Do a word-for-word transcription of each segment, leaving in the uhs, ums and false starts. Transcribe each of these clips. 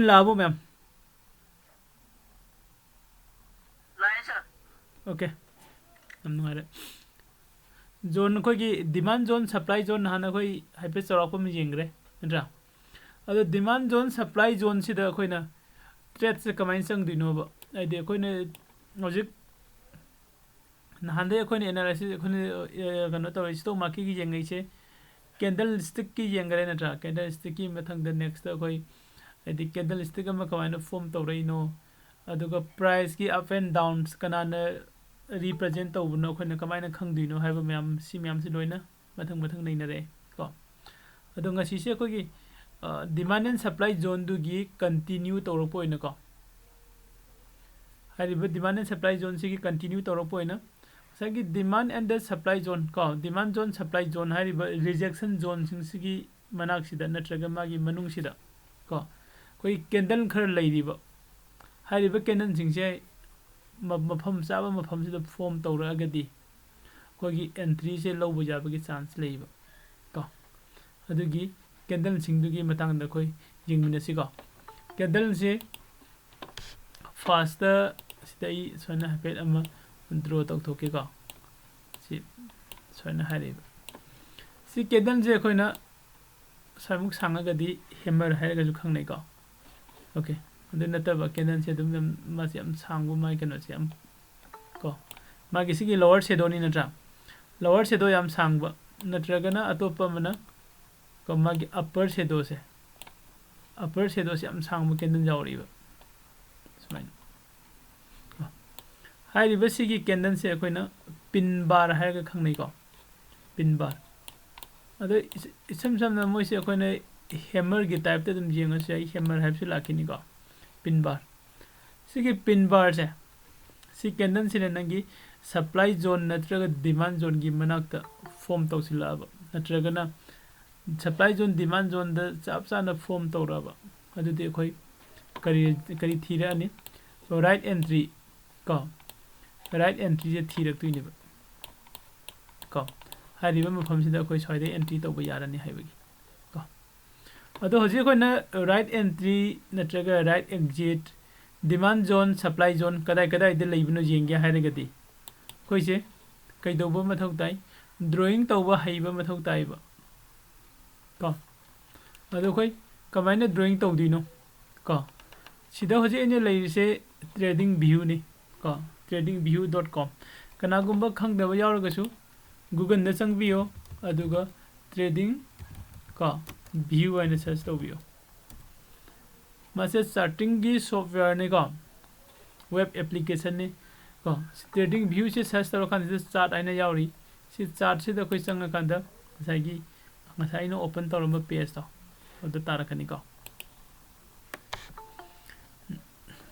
ꯂꯥꯛꯑꯕꯣ ꯃꯌꯥꯝ? ꯂꯥꯛꯑꯦ ꯁꯥꯔ꯫ ꯑꯣꯀꯦ, ꯌꯥꯝ ꯅꯨꯡꯉꯥꯏꯔꯦ꯫ ꯖꯣꯟ, ꯑꯩꯈꯣꯏꯒꯤ ꯗꯤꯃꯥꯟ ꯖꯣꯟ, ꯁꯄ꯭ꯂꯥꯏ ꯖꯣꯟ ꯍꯥꯟꯅ ꯑꯩꯈꯣꯏ ꯍꯥꯏꯐꯦꯠ ꯆꯥꯎꯔꯥꯛꯄ ꯑꯃ ꯌꯦꯡꯈ꯭ꯔꯦ, ꯅꯠꯇ꯭ꯔꯥ? ꯑꯗꯣ ꯗꯤꯃꯥꯟ ꯖꯣꯟ, ꯁꯄ꯭ꯂꯥꯏ ꯖꯣꯟꯁꯤꯗ ꯑꯩꯈꯣꯏꯅ ꯇ꯭ꯔꯦꯠꯁꯦ ꯀꯃꯥꯏꯅ ꯆꯪꯗꯣꯏꯅꯣꯕ? ꯍꯥꯏꯗꯤ ꯑꯩꯈꯣꯏꯅ ꯍꯧꯖꯤꯛ ꯅꯍꯥꯟꯗꯩ ꯑꯩꯈꯣꯏꯅ ꯑꯦꯅꯥꯂꯥꯏꯁꯤꯁ, ꯑꯩꯈꯣꯏꯅ ꯑ, ꯀꯩꯅꯣ ꯇꯧꯔꯦ, ꯁ꯭ꯇꯣꯛ ꯃꯥꯔꯀꯦꯠꯀꯤ ꯌꯦꯡꯉꯛꯏꯁꯦ ꯀꯦꯟꯗꯜ ꯁ꯭ꯇꯤꯛꯀꯤ ꯌꯦꯡꯈ꯭ꯔꯦ, ꯅꯠꯇ꯭ꯔꯥ? ꯀꯦꯟꯗꯜ ꯁ꯭ꯇꯤꯛꯀꯤ ꯃꯊꯪꯗ ꯅꯦꯛꯁꯇ ꯑꯩꯈꯣꯏ ꯍꯥꯏꯗꯤ ꯀꯦꯟꯗꯜ ꯁ꯭ꯇꯤꯛ ꯑꯃ ꯀꯃꯥꯏꯅ ꯐꯣꯝ ꯇꯧꯔꯛꯏꯅꯣ, ꯑꯗꯨꯒ ꯄ꯭ꯔꯥꯏꯁꯀꯤ ꯑꯞ ꯑꯦꯟ ꯗꯥꯎꯟꯁ ꯀꯅꯥꯅ ꯔꯤꯄ꯭ꯔꯖꯦꯟ ꯇꯧꯕꯅꯣ, ꯑꯩꯈꯣꯏꯅ ꯀꯃꯥꯏꯅ ꯈꯪꯗꯣꯏꯅꯣ ꯍꯥꯏꯕ ꯃꯌꯥꯝ, ꯁꯤ ꯃꯌꯥꯝꯁꯤ ꯂꯣꯏꯅ ꯃꯊꯪ ꯃꯊꯪ ꯅꯩꯅꯔꯛꯑꯦ ꯀꯣ꯫ ꯑꯗꯣ ꯉꯁꯤꯁꯦ ꯑꯩꯈꯣꯏꯒꯤ ꯗꯤꯃꯥꯟ ꯑꯦꯟ ꯁꯄ꯭ꯂꯥꯏ ꯖꯣꯟꯗꯨꯒꯤ ꯀꯟꯇꯤꯅ꯭ꯌꯨ ꯇꯧꯔꯛꯄ ꯑꯣꯏꯅꯀꯣ, ꯍꯥꯏꯔꯤꯕ ꯗꯤꯃꯥꯟ ꯑꯦꯟ ꯁꯄ꯭ꯂꯥꯏ ꯖꯣꯟꯁꯤꯒꯤ ꯀꯟꯇꯤꯅ꯭ꯌꯨ ꯇꯧꯔꯛꯄ ꯑꯣꯏꯅ ꯉꯁꯥꯏꯒꯤ ꯗꯤꯃꯥꯟ ꯑꯦꯟ ꯗ ꯁꯄ꯭ꯂꯥꯏ ꯖꯣꯟ ꯀꯣ, ꯗꯤꯃꯥꯟ ꯖꯣꯟ, ꯁꯄ꯭ꯂꯥꯏ ꯖꯣꯟ ꯍꯥꯏꯔꯤꯕ ꯔꯤꯖꯦꯛꯁꯟ ꯖꯣꯟꯁꯤꯡꯁꯤꯒꯤ ꯃꯅꯥꯛꯁꯤꯗ ꯅꯠꯇ꯭ꯔꯒ ꯃꯥꯒꯤ ꯃꯅꯨꯡꯁꯤꯗ ꯀꯣ, ꯑꯩꯈꯣꯏ ꯀꯦꯟꯗꯜ ꯈꯔ ꯂꯩꯔꯤꯕ, ꯍꯥꯏꯔꯤꯕ ꯀꯦꯟꯗꯜꯁꯤꯡꯁꯦ ꯃ-, ꯃꯐꯝ ꯆꯥꯕ ꯃꯐꯝꯁꯤꯗ ꯐꯣꯝ ꯇꯧꯔꯛꯑꯒꯗꯤ ꯑꯩꯈꯣꯏꯒꯤ ꯑꯦꯟꯇ꯭ꯔꯤꯁꯦ ꯂꯧꯕ ꯌꯥꯕꯒꯤ ꯆꯥꯟꯁ ꯂꯩꯌꯦꯕ ꯀꯣ꯫ ꯑꯗꯨꯒꯤ ꯀꯦꯟꯗꯜꯁꯤꯡꯗꯨꯒꯤ ꯃꯇꯥꯡꯗ ꯑꯩꯈꯣꯏ ꯌꯦꯡꯃꯤꯟꯅꯁꯤꯀꯣ꯫ ꯀꯦꯟꯗꯜꯁꯦ ꯐꯥꯔꯁꯇ ꯁꯤꯗ ꯑꯩ ꯁꯨꯃꯥꯏꯅ ꯍꯥꯏꯐꯦꯠ ꯑꯃ ꯗ꯭ꯔꯣ ꯇꯧꯊꯣꯛꯀꯦꯀꯣ꯫ ꯁꯤ ꯁꯨꯃꯥꯏꯅ ꯍꯥꯏꯔꯛꯏꯕ꯫ ꯁꯤ ꯀꯦꯟꯗꯜꯁꯦ ꯑꯩꯈꯣꯏꯅ ꯁ꯭ꯋꯥꯏꯃꯨꯛ ꯁꯥꯡꯉꯒꯗꯤ ꯍꯦꯃꯔ ꯍꯥꯏꯔꯒꯁꯨ ꯈꯪꯅꯩꯀꯣ꯫ ꯑꯣꯀꯦ, ꯑꯗꯨ ꯅꯠꯇꯕ ꯀꯦꯟꯗꯜꯁꯦ ꯑꯗꯨꯝ ꯌꯥꯝ, ꯃꯥꯁꯦ ꯌꯥꯝ ꯁꯥꯡꯕ, ꯃꯥꯒꯤ ꯀꯩꯅꯣꯁꯦ ꯌꯥꯝ ꯀꯣ, ꯃꯥꯒꯤ ꯁꯤꯒꯤ ꯂꯣꯋꯔ ꯁꯦꯗꯣꯅꯤ ꯅꯠꯇ꯭ꯔꯥ? ꯂꯣꯋꯔ ꯁꯦꯗꯣ ꯌꯥꯝ ꯁꯥꯡꯕ ꯅꯠꯇ꯭ꯔꯒꯅ ꯑꯇꯣꯞꯄ ꯑꯃꯅ ꯀꯣ, ꯃꯥꯒꯤ ꯑꯞꯄꯔ ꯁꯦꯗꯣꯁꯦ, ꯑꯞꯄꯔ ꯁꯦꯗꯣꯁꯦ ꯌꯥꯝ ꯁꯥꯡꯕ ꯀꯦꯟꯗꯜ ꯌꯥꯎꯔꯛꯏꯕ ꯁꯨꯃꯥꯏꯅ꯫ ꯍꯥꯏꯔꯤꯕ ꯁꯤꯒꯤ ꯀꯦꯟꯗꯜꯁꯦ ꯑꯩꯈꯣꯏꯅ ꯄꯤꯟ ꯕꯥꯔ ꯍꯥꯏꯔꯒ ꯈꯪꯅꯩꯀꯣ, ꯄꯤꯟ ꯕꯥꯔ꯫ ꯑꯗꯣ ꯏꯁ-, ꯏꯁꯝ ꯁꯝꯅ ꯃꯣꯏꯁꯦ ꯑꯩꯈꯣꯏꯅ ꯍꯦꯃꯔꯒꯤ ꯇꯥꯏꯞꯇ ꯑꯗꯨꯝ ꯌꯦꯡꯉꯁꯨ ꯌꯥꯏ, ꯍꯦꯃꯔ ꯍꯥꯏꯕꯁꯨ ꯂꯥꯛꯈꯤꯅꯤꯀꯣ, ꯄꯤꯟ ꯕꯥꯔ꯫ ꯁꯤꯒꯤ ꯄꯤꯟ ꯕꯥꯔꯁꯦ, ꯁꯤ ꯀꯦꯟꯗꯜꯁꯤꯅ ꯅꯪꯒꯤ ꯁꯄ꯭ꯂꯥꯏ ꯖꯣꯟ ꯅꯠꯇ꯭ꯔꯒ ꯗꯤꯃꯥꯟ ꯖꯣꯟꯒꯤ ꯃꯅꯥꯛꯇ ꯐꯣꯝ ꯇꯧꯁꯤꯜꯂꯛꯑꯕ, ꯅꯠꯇ꯭ꯔꯒꯅ ꯁꯄ꯭ꯂꯥꯏ ꯖꯣꯟ, ꯗꯤꯃꯥꯟ ꯖꯣꯟꯗ ꯆꯞ ꯆꯥꯅ ꯐꯣꯝ ꯇꯧꯔꯛꯑꯕ, ꯑꯗꯨꯗꯤ ꯑꯩꯈꯣꯏ ꯀꯔꯤ, ꯀꯔꯤ ꯊꯤꯔꯛꯑꯅꯤ? ꯔꯥꯏꯠ ꯑꯦꯟꯇ꯭ꯔꯤ ꯀꯣ, ꯔꯥꯏꯠ ꯑꯦꯟꯇ꯭ꯔꯤꯁꯦ ꯊꯤꯔꯛꯇꯣꯏꯅꯦꯕ ꯀꯣ꯫ ꯍꯥꯏꯔꯤꯕ ꯃꯐꯝꯁꯤꯗ ꯑꯩꯈꯣꯏ ꯁ꯭ꯋꯥꯏꯗ ꯑꯦꯟꯇ꯭ꯔꯤ ꯇꯧꯕ ꯌꯥꯔꯅꯤ ꯍꯥꯏꯕꯒꯤ ꯀꯣ꯫ ꯑꯗꯣ ꯍꯧꯖꯤꯛ ꯑꯩꯈꯣꯏꯅ right entry ꯅꯠꯇ꯭ꯔꯒ right exit, demand zone, supply zone ꯀꯗꯥꯏ ꯀꯗꯥꯏꯗ ꯂꯩꯕꯅꯣ ꯌꯦꯡꯒꯦ ꯍꯥꯏꯔꯒꯗꯤ, ꯑꯩꯈꯣꯏꯁꯦ ꯀꯩꯗꯧꯕ ꯃꯊꯧ ꯇꯥꯏ? Drawing ꯇꯧꯕ ꯍꯩꯕ ꯃꯊꯧ ꯇꯥꯏꯕ꯫ ꯀꯣ ꯑꯗꯣ ꯑꯩꯈꯣꯏ ꯀꯃꯥꯏꯅ drawing ꯇꯧꯗꯣꯏꯅꯣ? ꯀꯣ ꯁꯤꯗ ꯍꯧꯖꯤꯛ ꯑꯩꯅ ꯂꯩꯔꯤꯁꯦ trading view ꯅꯤ꯫ ꯀꯣ trading view dot com꯫ ꯀꯅꯥꯒꯨꯝꯕ ꯈꯪꯗꯕ ꯌꯥꯎꯔꯒꯁꯨ Google ꯗ ꯆꯪꯕꯤꯌꯣ, ꯑꯗꯨꯒ trading ꯀꯣ view ꯍꯥꯏꯅ search ꯇꯧꯕꯤꯌꯣ꯫ ꯃꯁꯦ charting ꯒꯤ software ꯅꯤꯀꯣ, web application ꯅꯤ꯫ ꯀꯣ trading view ꯁꯦ search ꯇꯧꯔꯀꯥꯟꯁꯤꯗ chart ꯍꯥꯏꯅ ꯌꯥꯎꯔꯤ꯫ ꯁꯤ chart ꯁꯤꯗ ꯑꯩꯈꯣꯏ ꯆꯪꯉꯀꯥꯟꯗ ꯉꯁꯥꯏꯒꯤ, ꯉꯁꯥꯏ ꯑꯩꯅ open ꯇꯧꯔꯝꯕ page ꯇꯣ ꯑꯗꯨ ꯇꯥꯔꯛꯀꯅꯤꯀꯣ꯫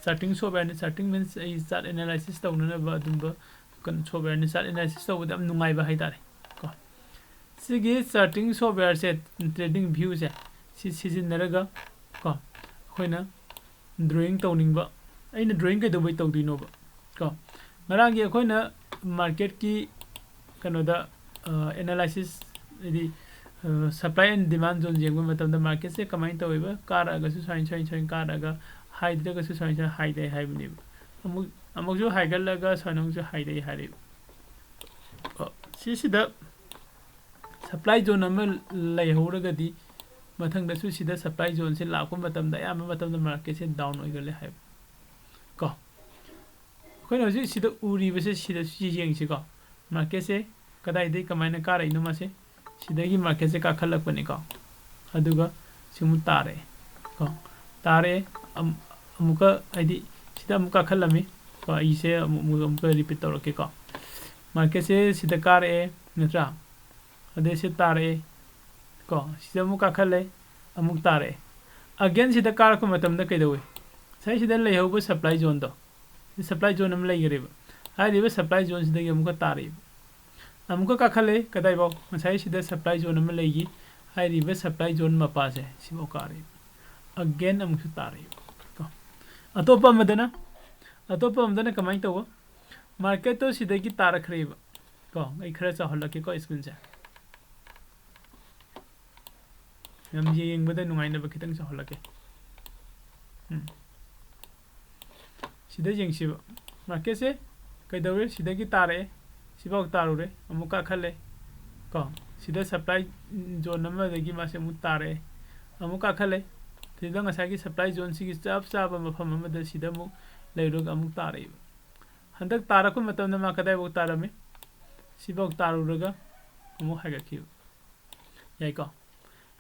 Charting software ꯅꯤ꯫ Charting means ꯑꯩ chart analysis ꯇꯧꯅꯅꯕ ꯑꯗꯨꯝꯕ ꯀꯩꯅꯣ software ꯅꯤ꯫ Chart analysis ꯇꯧꯕꯗ ꯌꯥꯝ ꯅꯨꯡꯉꯥꯏꯕ ꯍꯥꯏꯇꯥꯔꯦ꯫ ꯀꯣ ꯁꯤꯒꯤ charting software ꯁꯦ, trading view ꯁꯦ, ꯁꯤ ꯁꯤꯖꯤꯟꯅꯔꯒ ꯀꯣ ꯑꯩꯈꯣꯏꯅ drawing ꯇꯧꯅꯤꯡꯕ, ꯑꯩꯅ drawing ꯀꯩꯗꯧꯕꯩ ꯇꯧꯗꯣꯏꯅꯣꯕ? ꯀꯣ ꯉꯔꯥꯡꯒꯤ ꯑꯩꯈꯣꯏꯅ market ꯀꯤ ꯀꯩꯅꯣꯗ, ꯑ, analysis, ꯍꯥꯏꯗꯤ, ꯑ, supply and demand zone ꯌꯦꯡꯕ ꯃꯇꯝꯗ market ꯁꯦ ꯀꯃꯥꯏꯅ ꯇꯧꯋꯦꯕ? ꯀꯥꯔꯛꯑꯒꯁꯨ ꯁꯨꯃꯥꯏꯅ, ꯁꯨꯃꯥꯏꯅ, ꯁꯨꯃꯥꯏꯅ ꯀꯥꯔꯛꯑꯒ, ꯍꯥꯏꯗ꯭ꯔꯒꯁꯨ ꯁꯨꯃꯥꯏꯅ, ꯁꯨꯃꯥꯏꯅ ꯍꯥꯏꯗꯦ ꯍꯥꯏꯕꯅꯦꯕ꯫ ꯑꯃꯨꯛ, ꯑꯃꯨꯛꯁꯨ ꯍꯥꯏꯒꯠꯂꯒ ꯁꯨꯃꯥꯏꯅ ꯑꯃꯨꯛꯁꯨ ꯍꯥꯏꯗꯦ ꯍꯥꯏꯔꯦꯕ꯫ ꯀꯣ ꯁꯤꯁꯤꯗ supply zone ꯑꯃ ꯂꯩꯍꯧꯔꯒꯗꯤ ꯃꯊꯪꯗꯁꯨ ꯁꯤꯗ supply zone ꯁꯦ ꯂꯥꯛꯄ ꯃꯇꯝꯗ ꯑꯌꯥꯝꯕ ꯃꯇꯝꯗ market ꯁꯦ down ꯑꯣꯏꯒꯜꯂꯦ ꯍꯥꯏꯕ꯫ ꯀꯣ ꯑꯩꯈꯣꯏꯅ ꯍꯧꯖꯤꯛ ꯁꯤꯗ ꯎꯔꯤꯕꯁꯦ, ꯁꯤꯗ ꯁꯤ ꯌꯦꯡꯁꯤꯀꯣ꯫ Market ꯁꯦ ꯀꯗꯥꯏꯗꯒꯤ ꯀꯃꯥꯏꯅ ꯀꯥꯔꯛꯏꯅꯣ? ꯃꯥꯁꯦ ꯁꯤꯗꯒꯤ market ꯁꯦ ꯀꯥꯈꯠꯂꯛꯄꯅꯤꯀꯣ, ꯑꯗꯨꯒ ꯁꯤꯃꯨꯛ ꯇꯥꯔꯛꯑꯦ ꯀꯣ꯫ ꯇꯥꯔꯛꯑꯦ, ꯑꯝ-, ꯑꯃꯨꯛꯀ, ꯍꯥꯏꯗꯤ, ꯁꯤꯗ ꯑꯃꯨꯛ ꯀꯥꯈꯠꯂꯝꯃꯤ ꯀꯣ꯫ ꯑꯩꯁꯦ ꯑꯃꯨꯛ, ꯑꯃꯨꯛ, ꯑꯃꯨꯛꯀ repeat ꯇꯧꯔꯛꯀꯦꯀꯣ꯫ Market ꯁꯦ ꯁꯤꯗ ꯀꯥꯔꯛꯑꯦ, ꯅꯠꯇ꯭ꯔꯥ? ꯑꯗꯩ ꯁꯤ ꯇꯥꯔꯛꯑꯦ ꯀꯣ, ꯁꯤꯗ ꯑꯃꯨꯛ ꯀꯥꯈꯠꯂꯦ, ꯑꯃꯨꯛ ꯇꯥꯔꯛꯑꯦ꯫ Again ꯁꯤꯗ ꯀꯥꯔꯛꯄ ꯃꯇꯝꯗ ꯀꯩꯗꯧꯏ? ꯉꯁꯥꯏ ꯁꯤꯗ ꯂꯩꯍꯧꯕ supply zone ꯗꯣ, ꯁꯤ supply zone ꯑꯃ ꯂꯩꯈ꯭ꯔꯦꯕ꯫ ꯍꯥꯏꯔꯤꯕ supply zone ꯁꯤꯗꯒꯤ ꯑꯃꯨꯛꯀ ꯇꯥꯔꯛꯏꯕ꯫ ꯑꯃꯨꯛꯀ ꯀꯥꯈꯠꯂꯦ, ꯀꯗꯥꯏꯐꯥꯎ? ꯉꯁꯥꯏ ꯁꯤꯗ supply zone ꯑꯃ ꯂꯩꯈꯤ, ꯍꯥꯏꯔꯤꯕ supply zone ꯃꯄꯥꯁꯦ ꯁꯤꯐꯥꯎ ꯀꯥꯔꯛꯏꯕ꯫ Again ꯑꯃꯨꯛꯁꯨ ꯇꯥꯔꯛꯏꯕ ꯀꯣ꯫ ꯑꯇꯣꯞꯄ ꯑꯃꯗꯅ, ꯑꯇꯣꯞꯄ ꯑꯃꯗꯅ ꯀꯃꯥꯏꯅ ꯇꯧꯕ? Market ꯇꯣ ꯁꯤꯗꯒꯤ ꯇꯥꯔꯛꯈ꯭ꯔꯦꯕ ꯀꯣ꯫ ꯑꯩ ꯈꯔ ꯆꯥꯎꯍꯜꯂꯛꯀꯦꯀꯣ screen ꯁꯦ꯫ ꯌꯥꯝ ꯌꯦꯡꯕꯗ ꯅꯨꯡꯉꯥꯏꯅꯕ ꯈꯤꯇꯪ ꯆꯥꯎꯍꯜꯂꯛꯀꯦ꯫ ꯎꯝ꯫ ꯁꯤꯗ ꯌꯦꯡꯁꯤꯕ꯫ Marketꯁꯦ ꯀꯩꯗꯧꯔꯦ? ꯁꯤꯗꯒꯤ ꯇꯥꯔꯛꯑꯦ꯫ ꯁꯤꯐꯥꯎ ꯇꯥꯔꯨꯔꯦ꯫ ꯑꯃꯨꯛ ꯀꯥꯈꯠꯂꯦ꯫ ꯀꯣ, ꯁꯤꯗ supply zone ꯑꯃꯗꯒꯤ ꯃꯥꯁꯦ ꯑꯃꯨꯛ ꯇꯥꯔꯛꯑꯦ꯫ ꯑꯃꯨꯛ ꯀꯥꯈꯠꯂꯦ꯫ ꯁꯤꯗ ꯉꯁꯥꯏꯒꯤ supply zoneꯁꯤꯒꯤ ꯆꯞ ꯆꯥꯕ ꯃꯐꯝ ꯑꯃꯗ ꯁꯤꯗ ꯑꯃꯨꯛ ꯂꯩꯔꯨꯔꯒ ꯑꯃꯨꯛ ꯇꯥꯔꯛꯏꯕ꯫ ꯍꯟꯗꯛ ꯇꯥꯔꯛꯄ ꯃꯇꯝꯗ ꯃꯥ ꯀꯗꯥꯏꯐꯥꯎ ꯇꯥꯔꯝꯃꯤ? ꯁꯤꯐꯥꯎ ꯇꯥꯔꯨꯔꯒ ꯑꯃꯨꯛ ꯍꯥꯏꯒꯠꯈꯤꯕ꯫ ꯌꯥꯏꯀꯣ?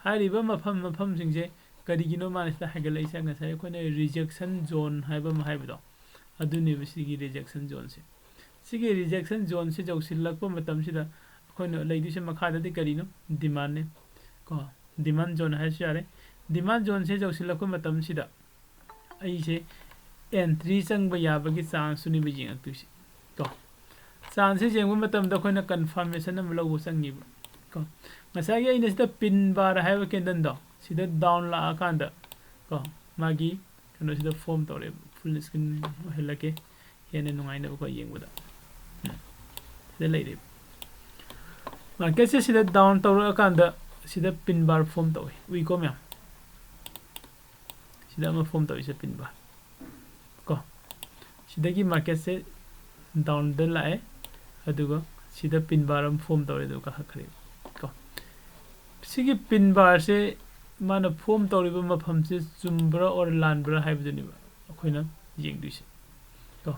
ꯍꯥꯏꯔꯤꯕ ꯃꯐꯝ, ꯃꯐꯝꯁꯤꯡꯁꯦ ꯀꯔꯤꯒꯤꯅꯣ ꯃꯥꯅ ꯁꯤꯗ ꯍꯥꯏꯒꯠꯂꯛꯏꯁꯦ? ꯉꯁꯥꯏ ꯑꯩꯈꯣꯏꯅ rejection zone ꯍꯥꯏꯕ ꯑꯃ ꯍꯥꯏꯕꯗꯣ, ꯑꯗꯨꯅꯦꯕ ꯁꯤꯒꯤ rejection zoneꯁꯦ꯫ ꯁꯤꯒꯤ rejection zoneꯁꯦ ꯌꯧꯁꯤꯜꯂꯛꯄ ꯃꯇꯝꯁꯤꯗ ꯑꯩꯈꯣꯏꯅ ꯂꯩꯗꯣꯏꯁꯦ ꯃꯈꯥꯗꯗꯤ ꯀꯔꯤꯅꯣ? Demandꯅꯦ꯫ ꯀꯣ, demand zone ꯍꯥꯏꯔꯁꯨ ꯌꯥꯔꯦ꯫ Demand zoneꯁꯦ ꯌꯧꯁꯤꯜꯂꯛꯄ ꯃꯇꯝꯁꯤꯗ ꯑꯩꯁꯦ entry ꯆꯪꯕ ꯌꯥꯕꯒꯤ chanceꯇꯨꯅꯦꯕ ꯌꯦꯡꯉꯛꯇꯣꯏꯁꯦ꯫ ꯀꯣ, chanceꯁꯦ ꯌꯦꯡꯕ ꯃꯇꯝꯗ ꯑꯩꯈꯣꯏꯅ confirmation ꯑꯃ ꯂꯧꯕ ꯆꯪꯉꯤꯕ꯫ ꯀꯣ, ꯉꯁꯥꯏꯒꯤ ꯑꯩꯅ ꯁꯤꯗ pin bar ꯍꯥꯏꯕ candleꯗꯣ ꯁꯤꯗ down ꯂꯥꯛꯑꯀꯥꯟꯗ, ꯀꯣ, ꯃꯥꯒꯤ ꯀꯩꯅꯣꯁꯤꯗ form ꯇꯧꯔꯦꯕ꯫ Full screen ꯑꯣꯏꯍꯜꯂꯛꯀꯦ, ꯍꯦꯟꯅ ꯅꯨꯡꯉꯥꯏꯅꯕꯀꯣ ꯌꯦꯡꯕꯗ꯫ ꯎꯝ, ꯁꯤꯗ ꯂꯩꯔꯦꯕ꯫ Marketꯁꯦ ꯁꯤꯗ down ꯇꯧꯔꯛꯑꯀꯥꯟꯗ ꯁꯤꯗ pin bar form ꯇꯧꯏ, ꯎꯏꯀꯣ ꯃꯌꯥꯝ? ꯁꯤꯗ ꯑꯃ form ꯇꯧꯔꯤꯁꯦ pin bar꯫ ꯀꯣ, ꯁꯤꯗꯒꯤ marketꯁꯦ downꯗ ꯂꯥꯛꯑꯦ, ꯑꯗꯨꯒ ꯁꯤꯗ pin bar ꯑꯃ form ꯇꯧꯔꯦ, ꯑꯗꯨꯒ ꯀꯥꯈꯠꯈ꯭ꯔꯦ꯫ ꯀꯣ, ꯁꯤꯒꯤ pin barꯁꯦ ꯃꯥꯅ form ꯇꯧꯔꯤꯕ ꯃꯐꯝꯁꯦ ꯆꯨꯝꯕ꯭ꯔꯥ or ꯂꯥꯟꯕ꯭ꯔꯥ ꯍꯥꯏꯕꯗꯨꯅꯦꯕ ꯑꯩꯈꯣꯏꯅ ꯌꯦꯡꯗꯣꯏꯁꯦ꯫ ꯀꯣ,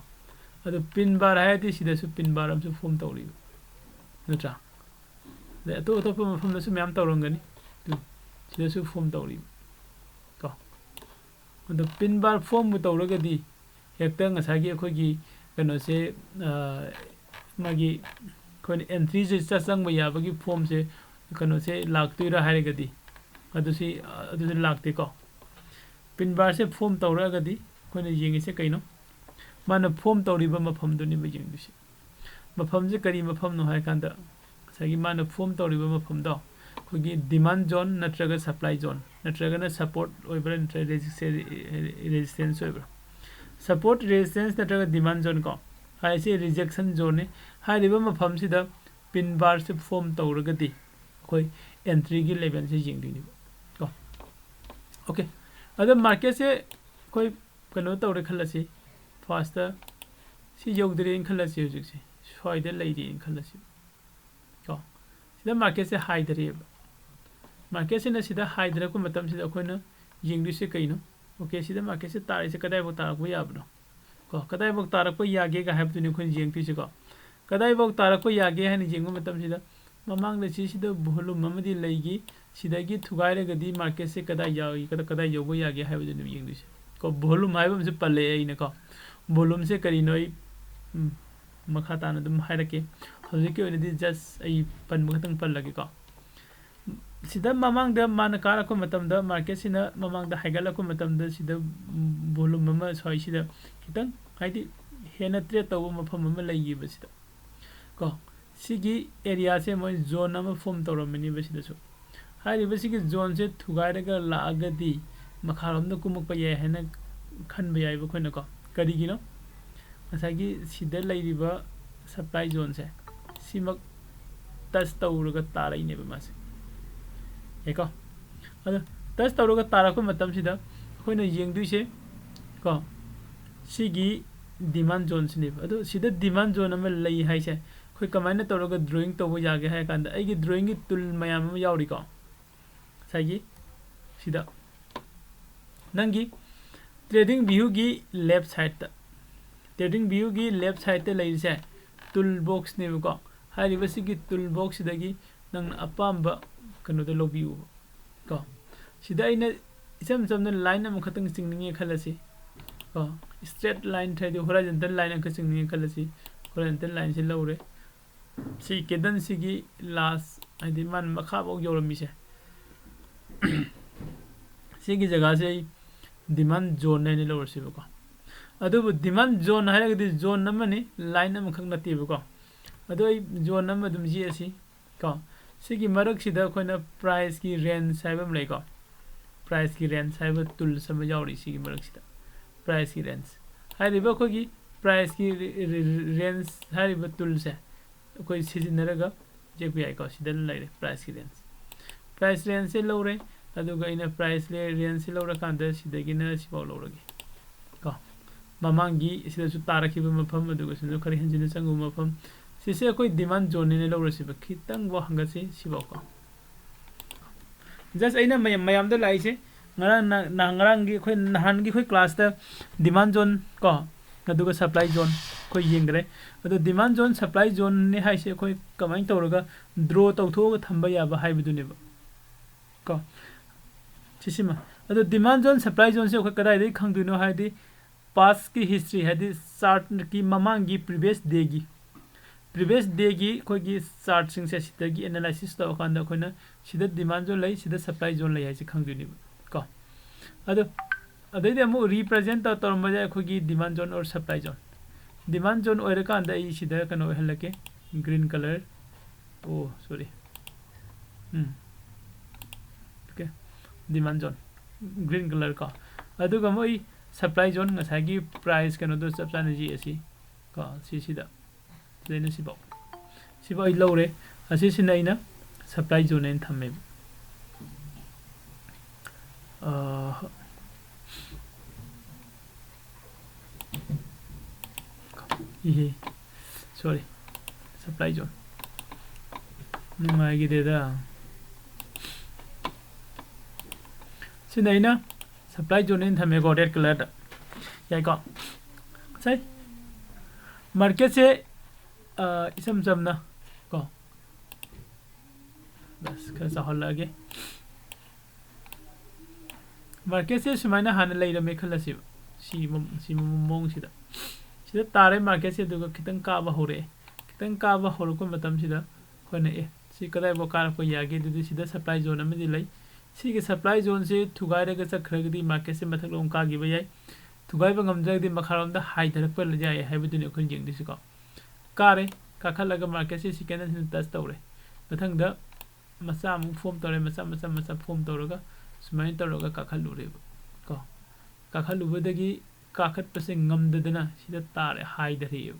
ꯑꯗꯣ pin bar ꯍꯥꯏꯔꯗꯤ ꯁꯤꯗꯁꯨ pin bar ꯑꯃꯁꯨ form ꯇꯧꯔꯤꯕ, ꯅꯠꯇ꯭ꯔꯥ? ꯑꯗꯩ ꯑꯇꯣꯞ ꯑꯇꯣꯞꯄ ꯃꯐꯝꯗꯁꯨ ꯃꯌꯥꯝ ꯇꯧꯔꯝꯒꯅꯤ꯫ ꯑꯗꯨ ꯁꯤꯗꯁꯨ form ꯇꯧꯔꯤꯕ꯫ ꯀꯣ, ꯑꯗꯣ pin bar formꯕꯨ ꯇꯧꯔꯒꯗꯤ ꯍꯦꯛꯇ ꯉꯁꯥꯏꯒꯤ ꯑꯩꯈꯣꯏꯒꯤ ꯀꯩꯅꯣꯁꯦ, ꯑ, ꯃꯥꯒꯤ ꯑꯩꯈꯣꯏꯅ entryꯁꯦ ꯆ-, ꯆꯪꯕ ꯌꯥꯕꯒꯤ formꯁꯦ, ꯀꯩꯅꯣꯁꯦ ꯂꯥꯛꯇꯣꯏꯔꯥ ꯍꯥꯏꯔꯒꯗꯤ ꯑꯗꯨꯁꯤ, ꯑꯗꯨꯁꯨ ꯂꯥꯛꯇꯦꯀꯣ꯫ Pin barꯁꯦ form ꯇꯧꯔꯛꯑꯒꯗꯤ ꯑꯩꯈꯣꯏꯅ ꯌꯦꯡꯉꯤꯁꯦ ꯀꯩꯅꯣ? ꯃꯥꯅ form ꯇꯧꯔꯤꯕ ꯃꯐꯝꯗꯨꯅꯦꯕ ꯌꯦꯡꯗꯣꯏꯁꯦ꯫ ꯃꯐꯝꯁꯦ ꯀꯔꯤ ꯃꯐꯝꯅꯣ ꯍꯥꯏ ꯀꯥꯟꯗ, ꯉꯁꯥꯏꯒꯤ ꯃꯥꯅ form ꯇꯧꯔꯤꯕ ꯃꯐꯝꯗꯣ ꯑꯩꯈꯣꯏꯒꯤ demand zone ꯅꯠꯇ꯭ꯔꯒ supply zone, ꯅꯠꯇ꯭ꯔꯒꯅ support ꯑꯣꯏꯕ꯭ꯔꯥ, ꯅꯠꯇ꯭ꯔꯒ resist-, resistance ꯑꯣꯏꯕ꯭ꯔꯥ? Support, resistance ꯅꯠꯇ꯭ꯔꯒ demand zone ꯀꯣ, ꯍꯥꯏꯔꯤꯁꯦ rejection zoneꯅꯤ꯫ ꯍꯥꯏꯔꯤꯕ ꯃꯐꯝꯁꯤꯗ pin barꯁꯦ form ꯇꯧꯔꯒꯗꯤ ꯑꯩꯈꯣꯏ entryꯒꯤ levelꯁꯦ ꯌꯦꯡꯗꯣꯏꯅꯦꯕ꯫ Okay, ꯑꯗꯣ marketꯁꯦ ꯑꯩꯈꯣꯏ ꯀꯩꯅꯣ ꯇꯧꯔꯦ ꯈꯜꯂꯁꯤ, first ꯁꯤ ꯌꯧꯗ꯭ꯔꯦꯅ ꯈꯜꯂꯁꯤ, ꯍꯧꯖꯤꯛꯁꯦ ꯁ꯭ꯋꯥꯏꯗ ꯂꯩꯔꯦꯅ ꯈꯜꯂꯁꯤ ꯀꯣ꯫ ꯁꯤꯗ marketꯁꯦ ꯍꯥꯏꯊꯔꯛꯑꯦꯕ꯫ Marketꯁꯤꯅ ꯁꯤꯗ ꯍꯥꯏꯊꯔꯛꯄ ꯃꯇꯝꯁꯤꯗ ꯑꯩꯈꯣꯏꯅ ꯌꯦꯡꯗꯣꯏꯁꯦ ꯀꯩꯅꯣ? Okay, ꯁꯤꯗ marketꯁꯦ ꯇꯥꯔꯛꯏꯁꯦ ꯀꯗꯥꯏꯐꯥꯎ ꯇꯥꯔꯛꯄ ꯌꯥꯕꯅꯣ? ꯀꯣ, ꯀꯗꯥꯏꯐꯥꯎ ꯇꯥꯔꯛꯄ ꯌꯥꯒꯦꯒ ꯍꯥꯏꯕꯗꯨꯅꯤ ꯑꯩꯈꯣꯏꯅ ꯌꯦꯡꯗꯣꯏꯁꯦꯀꯣ꯫ ꯀꯗꯥꯏꯐꯥꯎ ꯇꯥꯔꯛꯄ ꯌꯥꯒꯦ ꯍꯥꯏꯅ ꯌꯦꯡꯕ ꯃꯇꯝꯁꯤꯗ ꯃꯃꯥꯡꯗ ꯁꯤꯁꯤꯗ volume ꯑꯃꯗꯤ ꯂꯩꯈꯤ, ꯁꯤꯗꯒꯤ ꯊꯨꯒꯥꯏꯔꯒꯗꯤ marketꯁꯦ ꯀꯗꯥꯏ ꯌꯥꯎꯏ, ꯀꯗꯥ-, ꯀꯗꯥꯏ ꯌꯧꯕ ꯌꯥꯒꯦ ꯍꯥꯏꯕꯗꯨꯅꯦꯕ ꯌꯦꯡꯗꯣꯏꯁꯦ ꯀꯣ꯫ Volume ꯍꯥꯏꯕ ꯑꯃꯁꯨ ꯄꯜꯂꯛꯑꯦ ꯑꯩꯅꯀꯣ꯫ Volumeꯁꯦ ꯀꯔꯤꯅꯣ ꯑꯩ, ꯎꯝ, ꯃꯈꯥ ꯇꯥꯅ ꯑꯗꯨꯝ ꯍꯥꯏꯔꯛꯀꯦ꯫ ꯍꯧꯖꯤꯛꯀꯤ ꯑꯣꯏꯅꯗꯤ just ꯑꯩ ꯄꯟꯕ ꯈꯛꯇꯪ ꯄꯜꯂꯒꯦꯀꯣ꯫ ꯁꯤꯗ ꯃꯃꯥꯡꯗ ꯃꯥꯅ ꯀꯥꯔꯛꯄ ꯃꯇꯝꯗ, marketꯁꯤꯅ ꯃꯃꯥꯡꯗ ꯍꯥꯏꯒꯠꯂꯛꯄ ꯃꯇꯝꯗ ꯁꯤꯗ, ꯎꯝ, volume ꯑꯃ ꯁ꯭ꯋꯥꯏꯁꯤꯗ ꯈꯤꯇꯪ, ꯍꯥꯏꯗꯤ, ꯍꯦꯟꯅ trade ꯇꯧꯕ ꯃꯐꯝ ꯑꯃ ꯂꯩꯈꯤꯕ ꯁꯤꯗ ꯀꯣ꯫ ꯁꯤꯒꯤ areaꯁꯦ ꯃꯣꯏ zone ꯑꯃ form ꯇꯧꯔꯝꯃꯅꯦꯕ ꯁꯤꯗꯁꯨ꯫ ꯍꯥꯏꯔꯤꯕ ꯁꯤꯒꯤ zoneꯁꯦ ꯊꯨꯒꯥꯏꯔꯒ ꯂꯥꯛꯑꯒꯗꯤ ꯃꯈꯥꯔꯣꯝꯗ ꯀꯨꯝꯃꯛꯄ ꯌꯥꯏ ꯍꯥꯏꯅ ꯈꯟꯕ ꯌꯥꯏꯕ ꯑꯩꯈꯣꯏꯅꯀꯣ꯫ ꯀꯔꯤꯒꯤꯅꯣ? ꯉꯁꯥꯏꯒꯤ ꯁꯤꯗ ꯂꯩꯔꯤꯕ supply zoneꯁꯦ ꯁꯤꯃꯛ touch ꯇꯧꯔꯒ ꯇꯥꯔꯛꯏꯅꯦꯕ ꯃꯥꯁꯦ꯫ ꯌꯥꯏꯀꯣ? ꯑꯗꯣ touch ꯇꯧꯔꯒ ꯇꯥꯔꯛꯄ ꯃꯇꯝꯁꯤꯗ ꯑꯩꯈꯣꯏꯅ ꯌꯦꯡꯗꯣꯏꯁꯦ ꯀꯣ, ꯁꯤꯒꯤ demand zoneꯁꯤꯅꯦꯕ꯫ ꯑꯗꯣ ꯁꯤꯗ demand zone ꯑꯃ ꯂꯩ ꯍꯥꯏꯁꯦ ꯑꯩꯈꯣꯏ ꯀꯃꯥꯏꯅ ꯇꯧꯔꯒ drawing ꯇꯧꯕ ꯌꯥꯒꯦ ꯍꯥꯏ ꯀꯥꯟꯗ, ꯑꯩꯒꯤ drawingꯒꯤ tool ꯃꯌꯥꯝ ꯑꯃ ꯌꯥꯎꯔꯤꯀꯣ, ꯉꯁꯥꯏꯒꯤ ꯁꯤꯗ꯫ ꯅꯪꯒꯤ trading viewꯒꯤ left sideꯇ, trading viewꯒꯤ left sideꯇ ꯂꯩꯔꯤꯁꯦ tool boxꯅꯦꯕꯀꯣ꯫ ꯍꯥꯏꯔꯤꯕ ꯁꯤꯒꯤ tool boxꯁꯤꯗꯒꯤ ꯅꯪꯅ ꯑꯄꯥꯝꯕ ꯀꯩꯅꯣꯗꯣ ꯂꯧꯕꯤꯌꯨꯕ ꯀꯣ꯫ ꯁꯤꯗ ꯑꯩꯅ ꯏꯆꯝ ꯆꯝꯅ line ꯑꯃꯈꯛꯇꯪ ꯆꯤꯡꯅꯤꯡꯉꯦ ꯈꯜꯂꯁꯤ ꯀꯣ꯫ Straight line ꯍꯥꯏꯗꯤ horizontal line ꯑꯃꯈꯛ ꯆꯤꯡꯅꯤꯡꯉꯦ ꯈꯜꯂꯁꯤ꯫ Horizontal lineꯁꯤ ꯂꯧꯔꯦ꯫ ꯁꯤ candleꯁꯤꯒꯤ last, ꯍꯥꯏꯗꯤ ꯃꯥꯅ ꯃꯈꯥꯐꯥꯎ ꯌꯧꯔꯝꯃꯤꯁꯦ, ꯁꯤꯒꯤ ꯖꯒꯥꯁꯦ ꯑꯩ demand zone ꯍꯥꯏꯅ ꯂꯧꯔꯁꯦꯕꯀꯣ꯫ ꯑꯗꯨꯕꯨ demand zone ꯍꯥꯏꯔꯒꯗꯤ zone ꯑꯃꯅꯤ, line ꯑꯃꯈꯛ ꯅꯠꯇꯦꯕꯀꯣ꯫ ꯑꯗꯣ ꯑꯩ zone ꯑꯃ ꯑꯗꯨꯝ ꯌꯦꯛꯑꯁꯤ ꯀꯣ꯫ ꯁꯤꯒꯤ ꯃꯔꯛꯁꯤꯗ ꯑꯩꯈꯣꯏꯅ priceꯀꯤ range ꯍꯥꯏꯕ ꯑꯃ ꯂꯩꯀꯣ꯫ Priceꯀꯤ range ꯍꯥꯏꯕ tools ꯑꯃ ꯌꯥꯎꯔꯤ ꯁꯤꯒꯤ ꯃꯔꯛꯁꯤꯗ꯫ Priceꯀꯤ range ꯍꯥꯏꯔꯤꯕ ꯑꯩꯈꯣꯏꯒꯤ priceꯀꯤ ꯔꯦ-, ꯔꯦ-, range ꯍꯥꯏꯔꯤꯕ toolꯁꯦ ꯑꯩꯈꯣꯏ ꯁꯤꯖꯤꯟꯅꯔꯒ ꯌꯦꯛꯄ ꯌꯥꯏꯀꯣ꯫ ꯁꯤꯗ ꯂꯩꯔꯦ priceꯀꯤ range꯫ Price rangeꯁꯦ ꯂꯧꯔꯦ꯫ ꯑꯗꯨꯒ ꯑꯩꯅ price range ꯁꯤ ꯂꯧꯔꯀꯥꯟꯗ ꯁꯤꯗꯒꯤꯅ ꯁꯤꯐꯥꯎ ꯂꯧꯔꯒꯦ ꯀꯣ꯫ ꯃꯃꯥꯡꯒꯤ ꯁꯤꯗꯁꯨ ꯇꯥꯔꯛꯈꯤꯕ ꯃꯐꯝ, ꯑꯗꯨꯒ ꯁꯤꯗꯁꯨ ꯈꯔ ꯍꯦꯟꯖꯤꯟꯅ ꯆꯪꯉꯨꯕ ꯃꯐꯝ, ꯁꯤꯁꯦ ꯑꯩꯈꯣꯏ demand zone ꯅꯦꯅ ꯂꯧꯔꯁꯤꯕ꯫ ꯈꯤꯇꯪꯐꯥꯎ ꯍꯪꯒꯠꯁꯤ ꯁꯤꯐꯥꯎ ꯀꯣ꯫ Just ꯑꯩꯅ ꯃꯌꯥꯝ, ꯃꯌꯥꯝꯗ ꯂꯥꯛꯏꯁꯦ, ꯉꯔꯥꯡ ꯅ-, ꯅꯍꯥꯟ, ꯉꯔꯥꯡꯒꯤ ꯑꯩꯈꯣꯏ ꯅꯍꯥꯟꯒꯤ ꯑꯩꯈꯣꯏ class ꯇ demand zone ꯀꯣ, ꯑꯗꯨꯒ supply zone ꯑꯩꯈꯣꯏ ꯌꯦꯡꯈ꯭ꯔꯦ꯫ ꯑꯗꯣ demand zone, supply zone ꯅꯦ ꯍꯥꯏꯁꯦ ꯑꯩꯈꯣꯏ ꯀꯃꯥꯏꯅ ꯇꯧꯔꯒ draw ꯇꯧꯊꯣꯛꯑꯒ ꯊꯝꯕ ꯌꯥꯕ ꯍꯥꯏꯕꯗꯨꯅꯦꯕ ꯀꯣ꯫ ꯁꯤꯁꯤꯃ꯫ ꯑꯗꯣ demand zone, supply zone ꯁꯦ ꯑꯩꯈꯣꯏ ꯀꯗꯥꯏꯗꯒꯤ ꯈꯪꯗꯣꯏꯅꯣ ꯍꯥꯏꯗꯤ, past ꯀꯤ history, ꯍꯥꯏꯗꯤ chart ꯀꯤ ꯃꯃꯥꯡꯒꯤ previous day ꯒꯤ, previous day ꯒꯤ ꯑꯩꯈꯣꯏꯒꯤ chart ꯁꯤꯡꯁꯦ ꯁꯤꯗꯒꯤ analysis ꯇꯧꯔꯀꯥꯟꯗ ꯑꯩꯈꯣꯏꯅ ꯁꯤꯗ demand zone ꯂꯩ, ꯁꯤꯗ supply zone ꯂꯩ ꯍꯥꯏꯁꯦ ꯈꯪꯗꯣꯏꯅꯦꯕ ꯀꯣ꯫ ꯑꯗꯣ ꯑꯗꯩꯗꯤ ꯑꯃꯨꯛ represent ꯇꯧ-, ꯇꯧꯔꯝꯕꯁꯦ ꯑꯩꯈꯣꯏꯒꯤ demand zone or supply zone꯫ Demand zone ꯑꯣꯏꯔꯀꯥꯟꯗ ꯑꯩ ꯁꯤꯗ ꯀꯩꯅꯣ ꯑꯣꯏꯍꯜꯂꯛꯀꯦ, green colour꯫ ꯑꯣ, sorry꯫ ꯎꯝ꯫ Okay꯫ Demand zone꯫ Green colour ꯀꯣ꯫ ꯑꯗꯨꯒ ꯃꯣꯏ supply zone, ꯉꯁꯥꯏꯒꯤ price ꯀꯩꯅꯣꯗꯣ ꯆꯞ ꯆꯥꯅ ꯌꯦꯛꯑꯁꯤ ꯀꯣ, ꯁꯤꯁꯤꯗ꯫ ꯁꯤꯗꯩꯅ ꯁꯤꯐꯥꯎ꯫ ꯁꯤꯐꯥꯎ ꯑꯩ ꯂꯧꯔꯦ꯫ ꯑꯁꯤꯁꯤꯅ ꯑꯩꯅ supply zone ꯍꯥꯏꯅ ꯊꯝꯃꯦꯕ꯫ ꯑꯥ, ꯏꯍꯦ, sorry, supply zone꯫ ꯅꯨꯡꯉꯥꯏꯈꯤꯗꯦꯗ꯫ ꯁꯤꯅ ꯑꯩꯅ supply zone ꯍꯥꯏꯅ ꯊꯝꯃꯦꯀꯣ, red colour ꯗ꯫ ꯌꯥꯏꯀꯣ? ꯁꯦ, market ꯁꯦ, ꯑ, ꯏꯆꯝ ꯆꯝꯅ ꯀꯣ, ꯕꯁ ꯈꯔ ꯆꯥꯎꯍꯜꯂꯛꯑꯒꯦ꯫ Market ꯁꯦ ꯁꯨꯃꯥꯏꯅ ꯍꯥꯟꯅ ꯂꯩꯔꯝꯃꯦ ꯈꯜꯂꯁꯦꯕ꯫ ꯁꯤ ꯃ-, ꯁꯤ ꯃ-, ꯃꯑꯣꯡꯁꯤꯗ꯫ ꯁꯤꯗ ꯇꯥꯔꯦ market ꯁꯦ, ꯑꯗꯨꯒ ꯈꯤꯇꯪ ꯀꯥꯕ ꯍꯧꯔꯛꯑꯦ꯫ ꯈꯤꯇꯪ ꯀꯥꯕ ꯍꯧꯔꯛꯄ ꯃꯇꯝꯁꯤꯗ ꯑꯩꯈꯣꯏꯅ, ꯑꯦ, ꯁꯤ ꯀꯗꯥꯏꯐꯥꯎ ꯀꯥꯔꯛꯄ ꯌꯥꯒꯦ? ꯑꯗꯨꯗꯤ ꯁꯤꯗ supply zone ꯑꯃꯗꯤ ꯂꯩ꯫ ꯁꯤꯒꯤ supply zone ꯁꯦ ꯊꯨꯒꯥꯏꯔꯒ ꯆꯠꯈ꯭ꯔꯒꯗꯤ market ꯁꯦ ꯃꯊꯛꯂꯣꯝ ꯀꯥꯈꯤꯕ ꯌꯥꯏ꯫ ꯊꯨꯒꯥꯏꯕ ꯉꯝꯗ꯭ꯔꯒꯗꯤ ꯃꯈꯥꯔꯣꯝꯗ ꯍꯥꯏꯊꯔꯛꯄ ꯌꯥꯏ ꯍꯥꯏꯕꯗꯨꯅꯤ ꯑꯩꯈꯣꯏꯅ ꯌꯦꯡꯗꯣꯏꯁꯤꯀꯣ꯫ ꯀꯥꯔꯦ, ꯀꯥꯈꯠꯂꯒ market ꯁꯦ ꯁꯤ candle ꯁꯤꯅ touch ꯇꯧꯔꯦ꯫ ꯃꯊꯪꯗ ꯃꯆꯥ ꯑꯃꯨꯛ form ꯇꯧꯔꯦ, ꯃꯆꯥ, ꯃꯆꯥ, ꯃꯆꯥ form ꯇꯧꯔꯒ ꯁꯨꯃꯥꯏꯅ ꯇꯧꯔꯒ ꯀꯥꯈꯠꯂꯨꯔꯦꯕ ꯀꯣ꯫ ꯀꯥꯈꯠꯂꯨꯕꯗꯒꯤ ꯀꯥꯈꯠꯄꯁꯦ ꯉꯝꯗꯗꯅ ꯁꯤꯗ ꯇꯥꯔꯦ, ꯍꯥꯏꯊꯔꯛꯑꯦꯕ꯫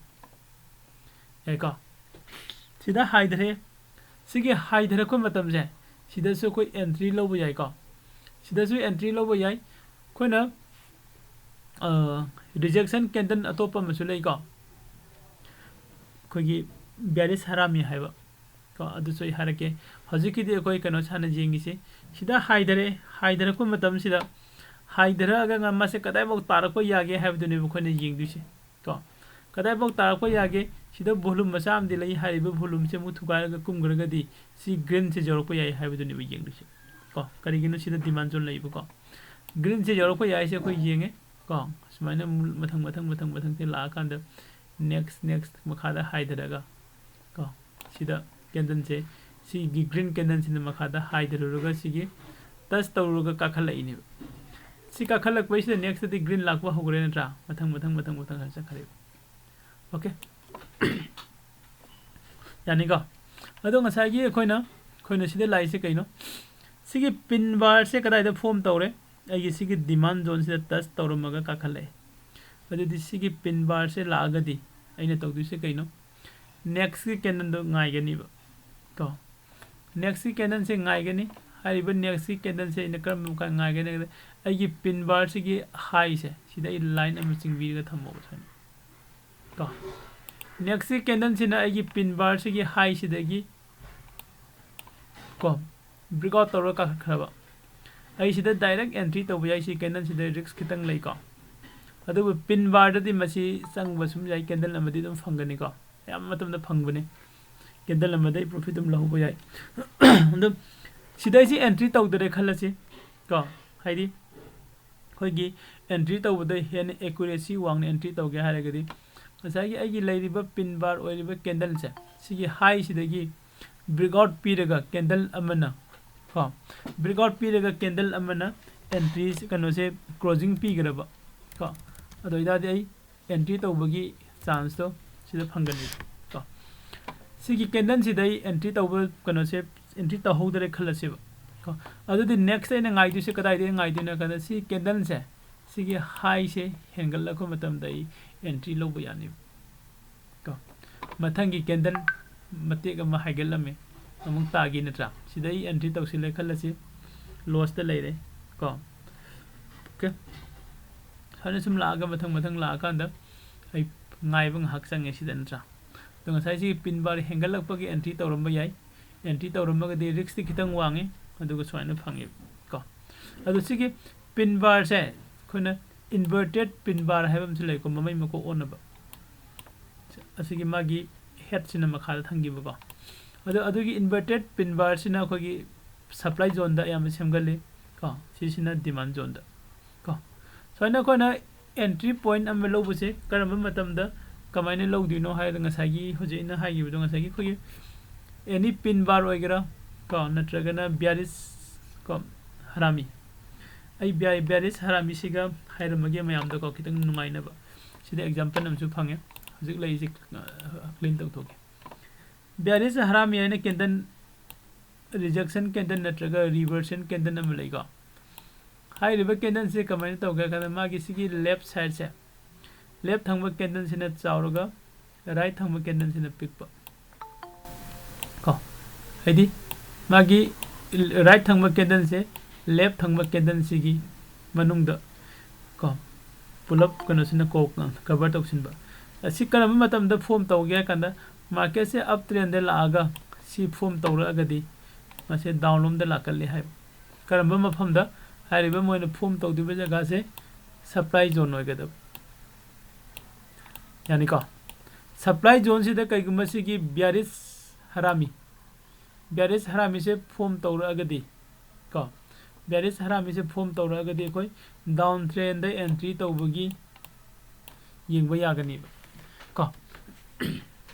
ꯌꯥꯏꯀꯣ? ꯁꯤꯗ ꯍꯥꯏꯊꯔꯦ꯫ ꯁꯤꯒꯤ ꯍꯥꯏꯊꯔꯛꯄ ꯃꯇꯝꯁꯦ, ꯁꯤꯗꯁꯨ ꯑꯩꯈꯣꯏ ꯑꯦꯟꯇ꯭ꯔꯤ ꯂꯧꯕ ꯌꯥꯏꯀꯣ꯫ ꯁꯤꯗꯁꯨ ꯑꯦꯟꯇ꯭ꯔꯤ ꯂꯧꯕ ꯌꯥꯏ꯫ ꯑꯩꯈꯣꯏꯅ ꯔꯤꯖꯦꯛꯁꯟ ꯀꯦꯟꯗꯜ ꯑꯇꯣꯞꯄ ꯑꯃꯁꯨ ꯂꯩꯀꯣ, ꯑꯩꯈꯣꯏꯒꯤ ꯕꯤꯌꯥꯔꯤꯁ ꯍꯔꯥꯃꯤ ꯍꯥꯏꯕ ꯀꯣ꯫ ꯑꯗꯨꯁꯨ ꯑꯩ ꯍꯥꯏꯔꯛꯀꯦ꯫ ꯍꯧꯖꯤꯛꯀꯤꯗꯤ ꯑꯩꯈꯣꯏ ꯀꯩꯅꯣ ꯁꯥꯟꯅ ꯌꯦꯡꯉꯤꯁꯤ꯫ ꯁꯤꯗ ꯍꯥꯏꯊꯔꯛꯑꯦ꯫ ꯍꯥꯏꯊꯔꯛꯄ ꯃꯇꯝꯁꯤꯗ ꯍꯥꯏꯊꯔꯛꯑꯒ ꯃꯥꯁꯦ ꯀꯗꯥꯏꯐꯥꯎ ꯇꯥꯔꯛꯄ ꯌꯥꯒꯦ ꯍꯥꯏꯕꯗꯨꯅꯦꯕ ꯑꯩꯈꯣꯏꯅ ꯌꯦꯡꯗꯣꯏꯁꯦ ꯀꯣ꯫ ꯀꯗꯥꯏꯐꯥꯎ ꯇꯥꯔꯛꯄ ꯌꯥꯒꯦ? ꯁꯤꯗ ꯚꯣꯂꯨꯝ ꯃꯆꯥ ꯑꯃꯗꯤ ꯂꯩ꯫ ꯍꯥꯏꯔꯤꯕ ꯚꯣꯂꯨꯝꯁꯦ ꯑꯃꯨꯛ ꯊꯨꯒꯥꯏꯔꯒ ꯀꯨꯝꯈ꯭ꯔꯒꯗꯤ ꯁꯤ ꯒ꯭ꯔꯤꯟꯁꯦ ꯌꯧꯔꯛꯄ ꯌꯥꯏ ꯍꯥꯏꯕꯗꯨꯅꯦꯕ ꯌꯦꯡꯗꯣꯏꯁꯦ ꯀꯣ꯫ ꯀꯔꯤꯒꯤꯅꯣ? ꯁꯤꯗ ꯗꯤꯃꯥꯟ ꯖꯣꯟ ꯂꯩꯕꯀꯣ꯫ ꯒ꯭ꯔꯤꯟꯁꯦ ꯌꯧꯔꯛꯄ ꯌꯥꯏꯁꯦ ꯑꯩꯈꯣꯏ ꯌꯦꯡꯉꯦ ꯀꯣ꯫ ꯁꯨꯃꯥꯏꯅ ꯃꯊꯪ ꯃꯊꯪ ꯃꯊꯪ ꯃꯊꯪꯁꯦ ꯂꯥꯛꯑꯀꯥꯟꯗ ꯅꯦꯛꯁ ꯅꯦꯛꯁ ꯃꯈꯥꯗ ꯍꯥꯏꯊꯔꯒ ꯀꯣ, ꯁꯤꯗ ꯀꯦꯟꯗꯜꯁꯦ, ꯁꯤꯒꯤ ꯒ꯭ꯔꯤꯟ ꯀꯦꯟꯗꯜꯁꯤꯅ ꯃꯈꯥꯗ ꯍꯥꯏꯊꯔꯨꯔꯒ ꯁꯤꯒꯤ ꯇꯆ ꯇꯧꯔꯨꯔꯒ ꯀꯥꯈꯠꯂꯛꯏꯅꯦꯕ꯫ ꯁꯤ ꯀꯥꯈꯠꯂꯛꯄꯁꯤꯗ ꯅꯦꯛꯁꯇꯗꯤ ꯒ꯭ꯔꯤꯟ ꯂꯥꯛꯄ ꯍꯧꯈ꯭ꯔꯦ ꯅꯠꯇ꯭ꯔꯥ? ꯃꯊꯪ ꯃꯊꯪ ꯃꯊꯪ ꯃꯊꯪ ꯍꯥꯏꯅ ꯆꯠꯈ꯭ꯔꯦꯕ꯫ ꯑꯣꯀꯦ꯫ ꯌꯥꯅꯤꯀꯣ? ꯑꯗꯣ ꯉꯁꯥꯏꯒꯤ ꯑꯩꯈꯣꯏꯅ, ꯑꯩꯈꯣꯏꯅ ꯁꯤꯗ ꯂꯥꯛꯏꯁꯦ ꯀꯩꯅꯣ? ꯁꯤꯒꯤ ꯄꯤꯟ ꯕꯥꯔꯁꯦ ꯀꯗꯥꯏꯗ ꯐꯣꯝ ꯇꯧꯔꯦ? ꯑꯩꯒꯤ ꯁꯤꯒꯤ ꯗꯤꯃꯥꯟ ꯖꯣꯟꯁꯤꯗ ꯇꯆ ꯇꯧꯔꯝꯃꯒ ꯀꯥꯈꯠꯂꯛꯑꯦ꯫ ꯑꯗꯨꯗꯤ ꯁꯤꯒꯤ ꯄꯤꯟ ꯕꯥꯔꯁꯦ ꯂꯥꯛꯑꯒꯗꯤ ꯑꯩꯅ ꯇꯧꯗꯣꯏꯁꯦ ꯀꯩꯅꯣ? ꯅꯦꯛꯁꯀꯤ ꯀꯦꯟꯗꯜꯗꯣ ꯉꯥꯏꯒꯅꯤꯕ ꯀꯣ꯫ ꯅꯦꯛꯁꯀꯤ ꯀꯦꯟꯗꯜꯁꯦ ꯉꯥꯏꯒꯅꯤ꯫ ꯍꯥꯏꯔꯤꯕ ꯅꯦꯛꯁꯀꯤ ꯀꯦꯟꯗꯜꯁꯦ ꯑꯩꯅ ꯀꯔꯝꯕ ꯃꯈꯥ ꯉꯥꯏꯒꯅꯤ ꯍꯥꯏꯕꯗ, ꯑꯩꯒꯤ ꯄꯤꯟ ꯕꯥꯔꯁꯤꯒꯤ ꯍꯥꯏꯁꯦ ꯁꯤꯗ ꯑꯩ ꯂꯥꯏꯟ ꯑꯃ ꯆꯤꯡꯕꯤꯔꯒ ꯊꯝꯃꯣꯕ ꯁꯨꯃꯥꯏꯅ ꯀꯣ꯫ ꯅꯦꯛꯁꯀꯤ ꯀꯦꯟꯗꯜꯁꯤꯅ ꯑꯩꯒꯤ ꯄꯤꯟ ꯕꯥꯔꯁꯤꯒꯤ ꯍꯥꯏꯁꯤꯗꯒꯤ ꯀꯣ ꯕ꯭ꯔꯦꯛ ꯑꯥꯎꯠ ꯇꯧꯔꯒ ꯀꯥꯈꯠꯈ꯭ꯔꯕ꯫ ꯑꯩ ꯁꯤꯗ ꯗꯥꯏꯔꯦꯛ ꯑꯦꯟꯇ꯭ꯔꯤ ꯇꯧꯕ ꯌꯥꯏ꯫ ꯁꯤ ꯀꯦꯟꯗꯜꯁꯤꯗ ꯔꯤꯛꯁ ꯈꯤꯇꯪ ꯂꯩꯀꯣ꯫ ꯑꯗꯨꯕꯨ ꯄꯤꯟ ꯕꯥꯔꯗꯗꯤ ꯃꯁꯤ ꯆꯪꯕ ꯁꯨꯝ ꯌꯥꯏ, ꯀꯦꯟꯗꯜ ꯑꯃꯗꯤ ꯑꯗꯨꯝ ꯐꯪꯒꯅꯤꯀꯣ꯫ ꯑꯌꯥꯝꯕ ꯃꯇꯝꯗ ꯐꯪꯕꯅꯤ꯫ ꯀꯦꯟꯗꯜ ꯑꯃꯗ ꯑꯩ ꯄ꯭ꯔꯣꯐꯤꯠ ꯑꯗꯨꯝ ꯂꯧꯍꯧꯕ ꯌꯥꯏ꯫ ꯑꯗꯨꯝ ꯁꯤꯗ ꯑꯩꯁꯤ ꯑꯦꯟꯇ꯭ꯔꯤ ꯇꯧꯗꯔꯦ ꯈꯜꯂꯁꯤ ꯀꯣ꯫ ꯍꯥꯏꯗꯤ ꯑꯩꯈꯣꯏꯒꯤ ꯑꯦꯟꯇ꯭ꯔꯤ ꯇꯧꯕꯗ ꯍꯦꯟꯅ ꯑꯦꯀꯨꯔꯦꯁꯤ ꯋꯥꯡꯅ ꯑꯦꯟꯇ꯭ꯔꯤ ꯇꯧꯒꯦ ꯍꯥꯏꯔꯒꯗꯤ ꯉꯁꯥꯏꯒꯤ ꯑꯩꯒꯤ ꯂꯩꯔꯤꯕ ꯄꯤꯟ ꯕꯥꯔ ꯑꯣꯏꯔꯤꯕ ꯀꯦꯟꯗꯜꯁꯦ ꯁꯤꯒꯤ ꯍꯥꯏꯁꯤꯗꯒꯤ ꯕ꯭ꯔꯦꯛ ꯑꯥꯎꯠ ꯄꯤꯔꯒ ꯀꯦꯟꯗꯜ ꯑꯃꯅ ꯀꯣ, ꯕ꯭ꯔꯦꯛ ꯑꯥꯎꯠ ꯄꯤꯔꯒ ꯀꯦꯟꯗꯜ ꯑꯃꯅ ꯑꯦꯟꯇ꯭ꯔꯤ ꯀꯩꯅꯣꯁꯦ ꯀ꯭ꯂꯣꯖꯤꯡ ꯄꯤꯈ꯭ꯔꯕ ꯀꯣ, ꯑꯗꯨ ꯑꯣꯏꯇꯥꯔꯗꯤ ꯑꯩ ꯑꯦꯟꯇ꯭ꯔꯤ ꯇꯧꯕꯒꯤ ꯆꯥꯟꯁꯇꯣ ꯁꯤꯗ ꯐꯪꯒꯅꯤ ꯀꯣ꯫ ꯁꯤꯒꯤ ꯀꯦꯟꯗꯜꯁꯤꯗ ꯑꯩ ꯑꯦꯟꯇ꯭ꯔꯤ ꯇꯧꯕ ꯀꯩꯅꯣꯁꯦ ꯑꯦꯟꯇ꯭ꯔꯤ ꯇꯧꯍꯧꯗꯔꯦ ꯈꯜꯂꯁꯦꯕ ꯀꯣ꯫ ꯑꯗꯨꯗꯤ ꯅꯦꯛꯁ ꯑꯩꯅ ꯉꯥꯏꯗꯣꯏꯁꯦ ꯀꯗꯥꯏꯗ ꯉꯥꯏꯗꯣꯏꯅꯣ ꯍꯥꯏ ꯀꯥꯟꯗ ꯁꯤ ꯀꯦꯟꯗꯜꯁꯦ ꯁꯤꯒꯤ ꯍꯥꯏꯁꯦ ꯍꯦꯟꯒꯠꯂꯛꯄ ꯃꯇꯝꯗ ꯑꯩ ꯑꯦꯟꯇ꯭ꯔꯤ ꯂꯧꯕ ꯌꯥꯅꯤꯕ ꯀꯣ꯫ ꯃꯊꯪꯒꯤ ꯀꯦꯟꯗꯜ ꯃꯇꯦꯛ ꯑꯃ ꯍꯥꯏꯒꯠꯂꯝꯃꯦ꯫ ꯑꯃꯨꯛ ꯇꯥꯈꯤ ꯅꯠꯇ꯭ꯔꯥ? ꯁꯤꯗ ꯑꯩ ꯑꯦꯟꯇ꯭ꯔꯤ ꯇꯧꯁꯤꯜꯂꯦ ꯈꯜꯂꯁꯤ, ꯂꯣꯁꯇ ꯂꯩꯔꯦ ꯀꯣ꯫ ꯑꯣꯀꯦ, ꯁꯨꯃꯥꯏꯅ ꯁꯨꯝ ꯂꯥꯛꯑꯒ ꯃꯊꯪ ꯃꯊꯪ ꯂꯥꯛꯑꯀꯥꯟꯗ ꯑꯩ ꯉꯥꯏꯕ ꯉꯥꯏꯍꯥꯛ ꯆꯪꯉꯦ ꯁꯤꯗ ꯅꯠꯇ꯭ꯔꯥ? ꯑꯗꯣ ꯉꯁꯥꯏ ꯁꯤꯒꯤ ꯄꯤꯟ ꯕꯥꯔ ꯍꯦꯟꯒꯠꯂꯛꯄꯒꯤ ꯑꯦꯟꯇ꯭ꯔꯤ ꯇꯧꯔꯝꯕ ꯌꯥꯏ꯫ ꯑꯦꯟꯇ꯭ꯔꯤ ꯇꯧꯔꯝꯃꯒꯗꯤ ꯔꯤꯛꯁꯇꯤ ꯈꯤꯇꯪ ꯋꯥꯡꯉꯤ, ꯑꯗꯨꯒ ꯁꯨꯃꯥꯏꯅ ꯐꯪꯉꯦꯕ ꯀꯣ꯫ ꯑꯗꯣ ꯁꯤꯒꯤ ꯄꯤꯟ ꯕꯥꯔꯁꯦ ꯑꯩꯈꯣꯏꯅ ꯏꯟꯚꯔꯇꯦꯠ ꯄꯤꯟ ꯕꯥꯔ ꯍꯥꯏꯕ ꯑꯃꯁꯨ ꯂꯩꯀꯣ, ꯃꯃꯩ ꯃꯀꯣꯛ ꯑꯣꯟꯅꯕ꯫ ꯑꯁꯤꯒꯤ ꯃꯥꯒꯤ ꯍꯦꯠꯁꯤꯅ ꯃꯈꯥꯗ ꯊꯝꯈꯤꯕꯀꯣ꯫ ꯑꯗꯣ ꯑꯗꯨꯒꯤ ꯏꯟꯚꯔꯇꯦꯠ ꯄꯤꯟ ꯕꯥꯔꯁꯤꯅ ꯑꯩꯈꯣꯏꯒꯤ ꯁꯄ꯭ꯂꯥꯏ ꯖꯣꯟꯗ ꯑꯌꯥꯝꯕ ꯁꯦꯝꯒꯜꯂꯤ ꯀꯣ꯫ ꯁꯤꯁꯤꯅ ꯗꯤꯃꯥꯟ ꯖꯣꯟꯗ ꯀꯣ꯫ ꯁꯨꯃꯥꯏꯅ ꯑꯩꯈꯣꯏꯅ ꯑꯦꯟꯇ꯭ꯔꯤ ꯄꯣꯏꯟꯠ ꯑꯃ ꯂꯧꯕꯁꯦ ꯀꯔꯝꯕ ꯃꯇꯝꯗ ꯀꯃꯥꯏꯅ ꯂꯧꯗꯣꯏꯅꯣ ꯍꯥꯏꯔꯒ, ꯉꯁꯥꯏꯒꯤ ꯍꯧꯖꯤꯛ ꯑꯩꯅ ꯍꯥꯏꯈꯤꯕꯗꯣ, ꯉꯁꯥꯏꯒꯤ ꯑꯩꯈꯣꯏꯒꯤ ꯑꯦꯅꯤ ꯄꯤꯟ ꯕꯥꯔ ꯑꯣꯏꯒꯦꯔꯥ ꯀꯣ, ꯅꯠꯇ꯭ꯔꯒꯅ ꯕꯤꯌꯥꯔꯤꯁ ꯀꯣ, ꯍꯔꯥꯃꯤ, ꯑꯩ ꯕꯤꯌꯥ-, ꯕꯤꯌꯥꯔꯤꯁ ꯍꯔꯥꯃꯤꯁꯤꯒ ꯍꯥꯏꯔꯝꯃꯒꯦ ꯃꯌꯥꯝꯗꯀꯣ, ꯈꯤꯇꯪ ꯅꯨꯡꯉꯥꯏꯅꯕ꯫ ꯁꯤꯗ ꯑꯦꯛꯖꯥꯝꯄꯜ ꯑꯃꯁꯨ ꯐꯪꯉꯦ꯫ ꯍꯧꯖꯤꯛ ꯂꯩꯔꯤꯁꯦ, ꯑ, ꯀ꯭ꯂꯤꯟ ꯇꯧꯊꯣꯛꯀꯦ꯫ ꯕꯤꯌꯥꯔꯤꯁ ꯍꯔꯥꯃꯤ ꯍꯥꯏꯅ ꯀꯦꯟꯗꯜ, ꯔꯤꯖꯦꯛꯁꯟ ꯀꯦꯟꯗꯜ ꯅꯠꯇ꯭ꯔꯒ ꯔꯤꯚꯔꯁꯟ ꯀꯦꯟꯗꯜ ꯑꯃ ꯂꯩꯀꯣ꯫ ꯍꯥꯏꯔꯤꯕ ꯀꯦꯟꯗꯜꯁꯦ ꯀꯃꯥꯏꯅ ꯇꯧꯒꯦ ꯍꯥꯏ ꯀꯥꯟꯗ, ꯃꯥꯒꯤ ꯁꯤꯒꯤ ꯂꯦꯐ ꯁꯥꯏꯠꯁꯦ, ꯂꯦꯐ ꯊꯪꯕ ꯀꯦꯟꯗꯜꯁꯤꯅ ꯆꯥꯎꯔꯒ ꯔꯥꯏꯠ ꯊꯪꯕ ꯀꯦꯟꯗꯜꯁꯤꯅ ꯄꯤꯛꯄ ꯀꯣ꯫ ꯍꯥꯏꯗꯤ ꯃꯥꯒꯤ ꯔꯥꯏꯠ ꯊꯪꯕ ꯀꯦꯟꯗꯜꯁꯦ ꯂꯦꯐ ꯊꯪꯕ ꯀꯦꯟꯗꯜꯁꯤꯒꯤ ꯃꯅꯨꯡꯗ ꯀꯣ, ꯄꯨꯂꯞ ꯀꯩꯅꯣꯁꯤꯅ ꯀꯣ-, ꯀꯚꯔ ꯇꯧꯁꯤꯟꯕ꯫ ꯑꯁꯤ ꯀꯔꯝꯕ ꯃꯇꯝꯗ ꯐꯣꯝ ꯇꯧꯒꯦ ꯍꯥꯏ ꯀꯥꯟꯗ, ꯃꯥꯔꯀꯦꯠꯁꯦ ꯑꯞ ꯇ꯭ꯔꯦꯟꯗ ꯂꯥꯛꯑꯒ ꯁꯤ ꯐꯣꯝ ꯇꯧꯔꯛꯑꯒꯗꯤ ꯃꯁꯦ ꯗꯥꯎꯟ ꯂꯣꯝꯗ ꯂꯥꯛꯀꯜꯂꯤ ꯍꯥꯏꯕ꯫ ꯀꯔꯝꯕ ꯃꯐꯝꯗ? ꯍꯥꯏꯔꯤꯕ ꯃꯣꯏꯅ ꯐꯣꯝ ꯇꯧꯗꯣꯔꯤꯕ ꯖꯒꯥꯁꯦ ꯁꯄ꯭ꯂꯥꯏ ꯖꯣꯟ ꯑꯣꯏꯒꯗꯕ꯫ ꯌꯥꯅꯤꯀꯣ? ꯁꯄ꯭ꯂꯥꯏ ꯖꯣꯟꯁꯤꯗ ꯀꯩꯒꯨꯝꯕ ꯁꯤꯒꯤ ꯕꯤꯌꯥꯔꯤꯁ ꯍꯔꯥꯃꯤ, ꯕꯤꯌꯥꯔꯤꯁ ꯍꯔꯥꯃꯤꯁꯦ ꯐꯣꯝ ꯇꯧꯔꯛꯑꯒꯗꯤ ꯀꯣ, ꯕꯤꯌꯥꯔꯤꯁ ꯍꯔꯥꯃꯤꯁꯦ ꯐꯣꯝ ꯇꯧꯔꯛꯑꯒꯗꯤ ꯑꯩꯈꯣꯏ ꯗꯥꯎꯟ ꯇ꯭ꯔꯦꯟꯗ ꯑꯦꯟꯇ꯭ꯔꯤ ꯇꯧꯕꯒꯤ ꯌꯦꯡꯕ ꯌꯥꯒꯅꯤꯕ ꯀꯣ꯫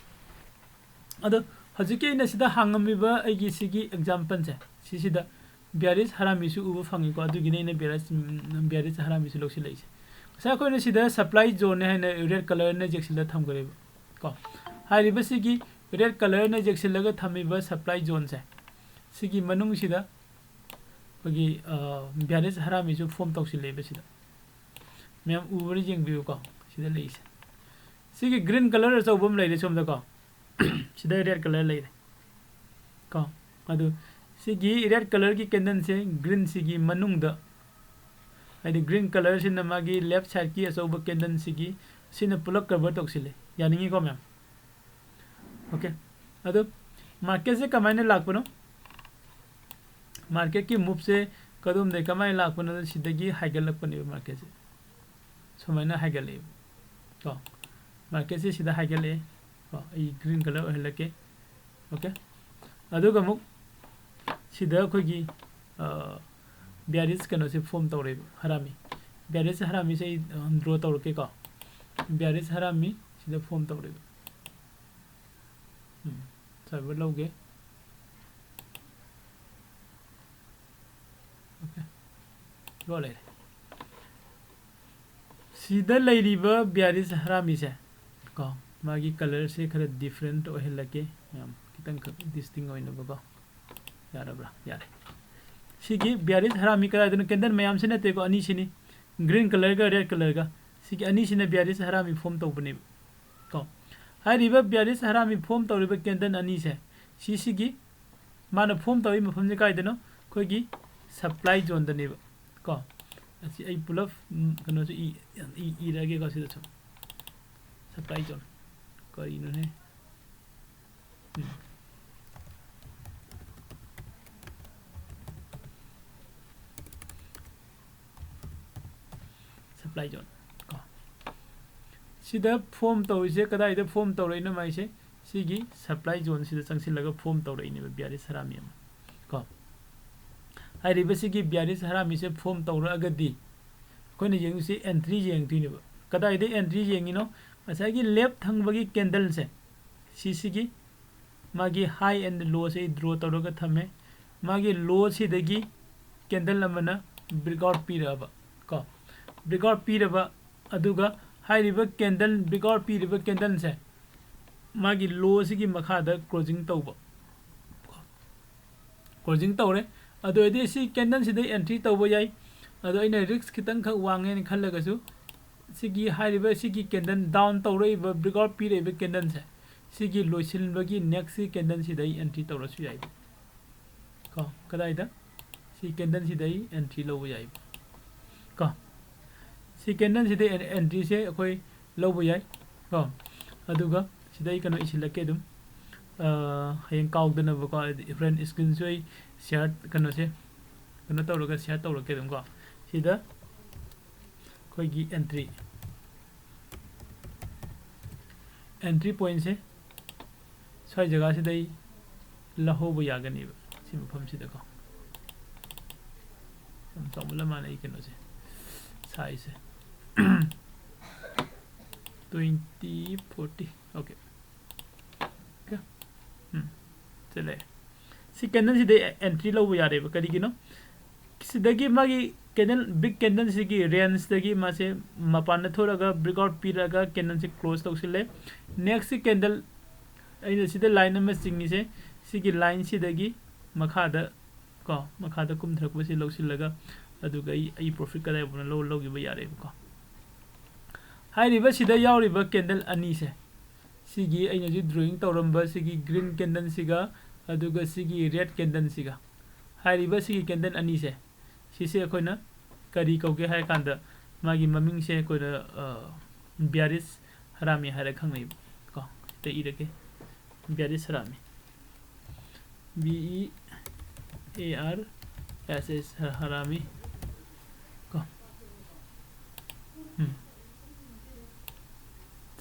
ꯑꯗꯣ ꯍꯧꯖꯤꯛꯀꯤ ꯑꯩꯅ ꯁꯤꯗ ꯍꯥꯡꯉꯝꯃꯤꯕ ꯑꯩꯒꯤ ꯁꯤꯒꯤ ꯑꯦꯛꯖꯥꯝꯄꯜꯁꯦ, ꯁꯤꯁꯤꯗ ꯕꯤꯌꯥꯔꯤꯁ ꯍꯔꯥꯃꯤꯁꯨ ꯎꯕ ꯐꯪꯉꯤꯀꯣ, ꯑꯗꯨꯒꯤꯅꯦ ꯑꯩꯅ ꯕꯤꯌꯥꯔꯤꯁ, ꯎꯝ, ꯕꯤꯌꯥꯔꯤꯁ ꯍꯔꯥꯃꯤꯁꯨ ꯂꯧꯁꯤꯜꯂꯛꯏꯁꯦ꯫ ꯉꯁꯥꯏ ꯑꯩꯈꯣꯏꯅ ꯁꯤꯗ ꯁꯄ꯭ꯂꯥꯏ ꯖꯣꯟꯅꯦ ꯍꯥꯏꯅ ꯔꯦꯗ ꯀꯂꯔꯅ ꯌꯦꯛꯁꯤꯜꯂ ꯊꯝꯈ꯭ꯔꯦꯕ ꯀꯣ꯫ ꯍꯥꯏꯔꯤꯕꯁꯤꯒꯤ ꯔꯦꯗ ꯀꯂꯔꯅ ꯌꯦꯛꯁꯤꯜꯂꯒ ꯊꯝꯃꯤꯕ ꯁꯄ꯭ꯂꯥꯏ ꯖꯣꯟꯁꯦ, ꯁꯤꯒꯤ ꯃꯅꯨꯡꯁꯤꯗ ꯑꯩꯈꯣꯏꯒꯤ, ꯑ, ꯕꯤꯌꯥꯔꯤꯁ ꯍꯔꯥꯃꯤꯁꯨ ꯐꯣꯝ ꯇꯧꯁꯤꯜꯂꯛꯑꯦꯕ ꯁꯤꯗ꯫ ꯃꯌꯥꯝ ꯎꯕ꯭ꯔꯥ ꯌꯦꯡꯕꯤꯌꯨꯀꯣ, ꯁꯤꯗ ꯂꯩꯔꯤꯁꯦ꯫ ꯁꯤꯒꯤ ꯒ꯭ꯔꯤꯟ ꯀꯂꯔ ꯑꯆꯧꯕ ꯑꯃ ꯂꯩꯔꯦ ꯁꯣꯝꯗꯀꯣ꯫ ꯁꯤꯗ ꯔꯦꯗ ꯀꯂꯔ ꯂꯩꯔꯦ꯫ ꯀꯣ꯫ ꯑꯗꯨ ꯁꯤꯒꯤ red colourꯒꯤ candleꯁꯦ greenꯁꯤꯒꯤ ꯃꯅꯨꯡꯗ, ꯍꯥꯏꯗꯤ green colourꯁꯤꯅ ꯃꯥꯒꯤ left sideꯀꯤ ꯑꯆꯧꯕ candleꯁꯤꯒꯤ, ꯁꯤꯅ ꯄꯨꯂꯞ cover ꯇꯧꯁꯤꯜꯂꯦ꯫ ꯌꯥꯅꯤꯡꯉꯤꯀꯣ ꯃꯌꯥꯝ? Okay꯫ ꯑꯗꯨ marketꯁꯦ ꯀꯃꯥꯏꯅ ꯂꯥꯛꯄꯅꯣ? Marketꯀꯤ moveꯁꯦ ꯀꯗꯣꯝꯗꯩ ꯀꯃꯥꯏꯅ ꯂꯥꯛꯄꯅꯣ? ꯁꯤꯗꯒꯤ ꯍꯥꯏꯒꯠꯂꯛꯄꯅꯦꯕ marketꯁꯦ꯫ ꯁꯨꯃꯥꯏꯅ ꯍꯥꯏꯒꯠꯂꯛꯑꯦꯕ ꯀꯣ꯫ Marketꯁꯦ ꯁꯤꯗ ꯍꯥꯏꯒꯠꯂꯛꯑꯦ ꯀꯣ꯫ ꯑꯩ green colour ꯑꯣꯏꯍꯜꯂꯛꯀꯦ꯫ Okay꯫ ꯑꯗꯨꯒ ꯑꯃꯨꯛ ꯁꯤꯗ ꯑꯩꯈꯣꯏꯒꯤ, ꯑ, bearish ꯀꯩꯅꯣꯁꯦ form ꯇꯧꯔꯦꯕ, ꯍꯔꯥꯃꯤ꯫ Bearish ꯍꯔꯥꯃꯤꯁꯦ ꯑꯩ, ꯑ, draw ꯇꯧꯔꯛꯀꯦꯀꯣ꯫ Bearish ꯍꯔꯥꯃꯤ ꯁꯤꯗ form ꯇꯧꯔꯦꯕ꯫ ꯎꯝ, server ꯂꯧꯒꯦ꯫ Okay꯫ Draw ꯂꯩꯔꯦ꯫ ꯁꯤꯗ ꯂꯩꯔꯤꯕ bearish ꯍꯔꯥꯃꯤꯁꯦ ꯀꯣ, ꯃꯥꯒꯤ colourꯁꯦ ꯈꯔ different ꯑꯣꯏꯍꯜꯂꯛꯀꯦ, ꯌꯥꯝ ꯈꯤꯇꯪꯈꯛ distinct ꯑꯣꯏꯅꯕꯀꯣ꯫ ꯌꯥꯔꯕ꯭ꯔꯥ? ꯌꯥꯔꯦ꯫ ꯁꯤꯒꯤ bearish ꯍꯔꯥꯃꯤ ꯀꯗꯥꯏꯗꯅꯣ? Candle ꯃꯌꯥꯝꯁꯤ ꯅꯠꯇꯦꯀꯣ, ꯑꯅꯤꯁꯤꯅꯤ, green colourꯒ red colourꯒ꯫ ꯁꯤꯒꯤ ꯑꯅꯤꯁꯤꯅ bearish ꯍꯔꯥꯃꯤ form ꯇꯧꯕꯅꯦꯕ ꯀꯣ꯫ ꯍꯥꯏꯔꯤꯕ bearish ꯍꯔꯥꯃꯤ form ꯇꯧꯔꯤꯕ candle ꯑꯅꯤꯁꯦ, ꯁꯤꯁꯤꯒꯤ ꯃꯥꯅ form ꯇꯧꯔꯤ ꯃꯐꯝꯁꯦ ꯀꯥꯏꯗꯅꯣ? ꯑꯩꯈꯣꯏꯒꯤ supply zoneꯗꯅꯦꯕ ꯀꯣ꯫ ꯑꯁꯤ ꯑꯩ ꯄꯨꯂꯞ, ꯎꯝ, ꯀꯩꯅꯣꯁꯨ ꯏ-, ꯏ-, ꯏꯔꯒꯦꯀꯣ ꯁꯤꯗꯁꯨ꯫ Supply zone꯫ ꯀꯔꯤꯅꯣꯅꯦ? ꯎꯝ꯫ Supply zone ꯀꯣ꯫ ꯁꯤꯗ form ꯇꯧꯔꯤꯁꯦ ꯀꯗꯥꯏꯗ form ꯇꯧꯔꯛꯏꯅꯣ ꯃꯥꯏꯁꯦ? ꯁꯤꯒꯤ supply zoneꯁꯤꯗ ꯆꯪꯁꯤꯜꯂꯒ form ꯇꯧꯔꯛꯏꯅꯦꯕ bearish ꯍꯔꯥꯃꯤ ꯑꯃ ꯀꯣ꯫ ꯍꯥꯏꯔꯤꯕꯁꯤꯒꯤ bearish ꯍꯔꯥꯃꯤꯁꯦ form ꯇꯧꯔꯛꯑꯒꯗꯤ ꯑꯩꯈꯣꯏꯅ ꯌꯦꯡꯉꯤꯁꯤ entry ꯌꯦꯡꯗꯣꯏꯅꯦꯕ꯫ ꯀꯗꯥꯏꯗ entry ꯌꯦꯡꯉꯤꯅꯣ? ꯉꯁꯥꯏꯒꯤ left ꯊꯪꯕꯒꯤ candleꯁꯦ, ꯁꯤꯁꯤꯒꯤ ꯃꯥꯒꯤ high and lowꯁꯦ ꯑꯩ draw ꯇꯧꯔꯒ ꯊꯝꯃꯦ꯫ ꯃꯥꯒꯤ lowꯁꯤꯗꯒꯤ candle ꯑꯃꯅ breakout ꯄꯤꯔꯛꯑꯕ ꯀꯣ, breakout ꯄꯤꯔꯕ, ꯑꯗꯨꯒ ꯍꯥꯏꯔꯤꯕ candle, breakout ꯄꯤꯔꯤꯕ candleꯁꯦ ꯃꯥꯒꯤ lowꯁꯤꯒꯤ ꯃꯈꯥꯗ closing ꯇꯧꯕ꯫ Closing ꯇꯧꯔꯦ꯫ ꯑꯗꯨ ꯑꯣꯏꯔꯗꯤ ꯁꯤ candleꯁꯤꯗ entry ꯇꯧꯕ ꯌꯥꯏ꯫ ꯑꯗꯣ ꯑꯩꯅ risk ꯈꯤꯇꯪꯈꯛ ꯋꯥꯡꯉꯦꯅ ꯈꯜꯂꯒꯁꯨ ꯁꯤꯒꯤ ꯍꯥꯏꯔꯤꯕ ꯁꯤꯒꯤ candle down ꯇꯧꯔꯛꯏꯕ, breakout ꯄꯤꯔꯛꯏꯕ candleꯁꯦ, ꯁꯤꯒꯤ ꯂꯣꯏꯁꯤꯟꯕꯒꯤ next candle ꯁꯤꯗ ꯑꯩ entry ꯇꯧꯔꯁꯨ ꯌꯥꯏ꯫ ꯀꯣ, ꯀꯗꯥꯏꯗ? ꯁꯤ candle ꯁꯤꯗ ꯑꯩ entry ꯂꯧꯕ ꯌꯥꯏ꯫ ꯀꯣ, ꯁꯤ candle ꯁꯤꯗ en-, entry ꯁꯦ ꯑꯩꯈꯣꯏ ꯂꯧꯕ ꯌꯥꯏ꯫ ꯀꯣ, ꯑꯗꯨꯒ ꯁꯤꯗ ꯑꯩ ꯀꯩꯅꯣ ꯏꯁꯤꯜꯂꯛꯀꯦ ꯑꯗꯨꯝ꯫ ꯑ, ꯍꯌꯦꯡ ꯀꯥꯎꯗꯅꯕꯀꯣ, ꯍꯥꯏꯗꯤ ꯍꯣꯔꯦꯟ screen ꯁꯨ ꯑꯩ share ꯀꯩꯅꯣꯁꯦ, ꯀꯩꯅꯣ ꯇꯧꯔꯒ share ꯇꯧꯔꯛꯀꯦ ꯑꯗꯨꯝ ꯀꯣ꯫ ꯁꯤꯗ ꯑꯩꯈꯣꯏꯒꯤ entry, entry point ꯁꯦ ꯁ꯭ꯋꯥꯏ ꯖꯒꯥꯁꯤꯗ ꯑꯩ ꯂꯧꯍꯧꯕ ꯌꯥꯒꯅꯦꯕ, ꯁꯤ ꯃꯐꯝꯁꯤꯗꯀꯣ꯫ ꯌꯥꯝ ꯆꯥꯎꯃꯜꯂ ꯃꯥꯜꯂꯦ ꯑꯩ ꯀꯩꯅꯣꯁꯦ, size ꯁꯦ꯫ Twenty, forty, okay. Okay. ꯎꯝ, ꯁꯤ ꯂꯩꯔꯦ꯫ ꯁꯤ candle ꯁꯤꯗ entry ꯂꯧꯕ ꯌꯥꯔꯦꯕ꯫ ꯀꯔꯤꯒꯤꯅꯣ? ꯁꯤꯗꯒꯤ ꯃꯥꯒꯤ candle, big candle ꯁꯤꯒꯤ range ꯇꯒꯤ ꯃꯥꯁꯦ ꯃꯄꯥꯟꯗ ꯊꯣꯛꯂꯒ breakout ꯄꯤꯔꯒ candle ꯁꯦ close ꯇꯧꯁꯤꯜꯂꯦ꯫ Next candle ꯑꯩꯅ ꯁꯤꯗ line ꯑꯃ ꯆꯤꯡꯉꯤꯁꯦ, ꯁꯤꯒꯤ line ꯁꯤꯗꯒꯤ ꯃꯈꯥꯗ ꯀꯣ, ꯃꯈꯥꯗ ꯀꯨꯝꯊꯔꯛꯄꯁꯤ ꯂꯧꯁꯤꯜꯂꯒ, ꯑꯗꯨꯒ ꯑꯩ, ꯑꯩ profit ꯀꯗꯥꯏꯐꯥꯎꯅ ꯂꯧ-, ꯂꯧꯈꯤꯕ ꯌꯥꯔꯦꯕꯀꯣ꯫ ꯍꯥꯏꯔꯤꯕ ꯁꯤꯗ ꯌꯥꯎꯔꯤꯕ candle ꯑꯅꯤꯁꯦ, ꯁꯤꯒꯤ ꯑꯩꯅ ꯍꯧꯖꯤꯛ drawing ꯇꯧꯔꯝꯕ ꯁꯤꯒꯤ green candle ꯁꯤꯒ, ꯑꯗꯨꯒ ꯁꯤꯒꯤ red candle ꯁꯤꯒ, ꯍꯥꯏꯔꯤꯕ ꯁꯤꯒꯤ candle ꯑꯅꯤꯁꯦ, ꯁꯤꯁꯦ ꯑꯩꯈꯣꯏꯅ ꯀꯔꯤ ꯀꯧꯒꯦ ꯍꯥꯏꯔ ꯀꯥꯟꯗ, ꯃꯥꯒꯤ ꯃꯃꯤꯡꯁꯦ ꯑꯩꯈꯣꯏꯅ, ꯑ, bearish ꯍꯔꯥꯃꯤ ꯍꯥꯏꯔ ꯈꯪꯅꯩꯕ ꯀꯣ꯫ ꯁꯤꯗ ꯏꯔꯒꯦ, bearish ꯍꯔꯥꯃꯤ꯫ B E A R S H, ꯍꯔꯥꯃꯤ ꯀꯣ꯫ ꯎꯝ꯫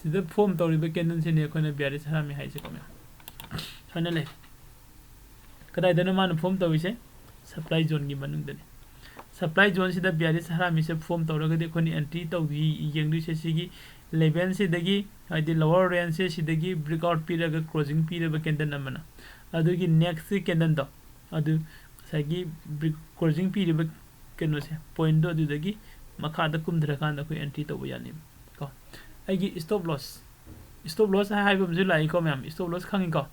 ꯁꯤꯗ form ꯇꯧꯔꯤꯕ candle ꯁꯤꯅꯤ ꯑꯩꯈꯣꯏꯅ bearish ꯍꯔꯥꯃꯤ ꯍꯥꯏꯁꯦꯀꯣ, ꯃꯌꯥꯝ꯫ ꯁꯨꯃꯥꯏꯅ ꯂꯩ꯫ ꯀꯗꯥꯏꯗꯅꯣ ꯃꯥꯅ form ꯇꯧꯔꯤꯁꯦ? Supply zone ꯒꯤ ꯃꯅꯨꯡꯗꯅꯤ꯫ Supply zone ꯁꯤꯗ bearish ꯍꯔꯥꯃꯤꯁꯦ form ꯇꯧꯔꯒꯗꯤ ꯑꯩꯈꯣꯏꯅ entry ꯇꯧꯗꯣꯏ-, ꯌꯦꯡꯗꯣꯏꯁꯦ ꯁꯤꯒꯤ level ꯁꯤꯗꯒꯤ, ꯍꯥꯏꯗꯤ lower range ꯁꯦ ꯁꯤꯗꯒꯤ breakout ꯄꯤꯔꯒ closing ꯄꯤꯔꯕ candle ꯑꯃꯅ, ꯑꯗꯨꯒꯤ next candle ꯗꯣ, ꯑꯗꯨ ꯉꯁꯥꯏꯒꯤ bre-, closing ꯄꯤꯔꯤꯕ ꯀꯩꯅꯣꯁꯦ, point ꯗꯣ ꯑꯗꯨꯗꯒꯤ ꯃꯈꯥꯗ ꯀꯨꯝꯊꯔꯀꯥꯟꯗ ꯑꯩꯈꯣꯏ entry ꯇꯧꯕ ꯌꯥꯅꯦꯕ ꯀꯣ꯫ ꯑꯩꯒꯤ stop loss, stop loss ꯍꯥꯏꯕ ꯑꯃꯁꯨ ꯂꯥꯛꯏꯀꯣ ꯃꯌꯥꯝ, stop loss ꯈꯪꯉꯤꯀꯣ?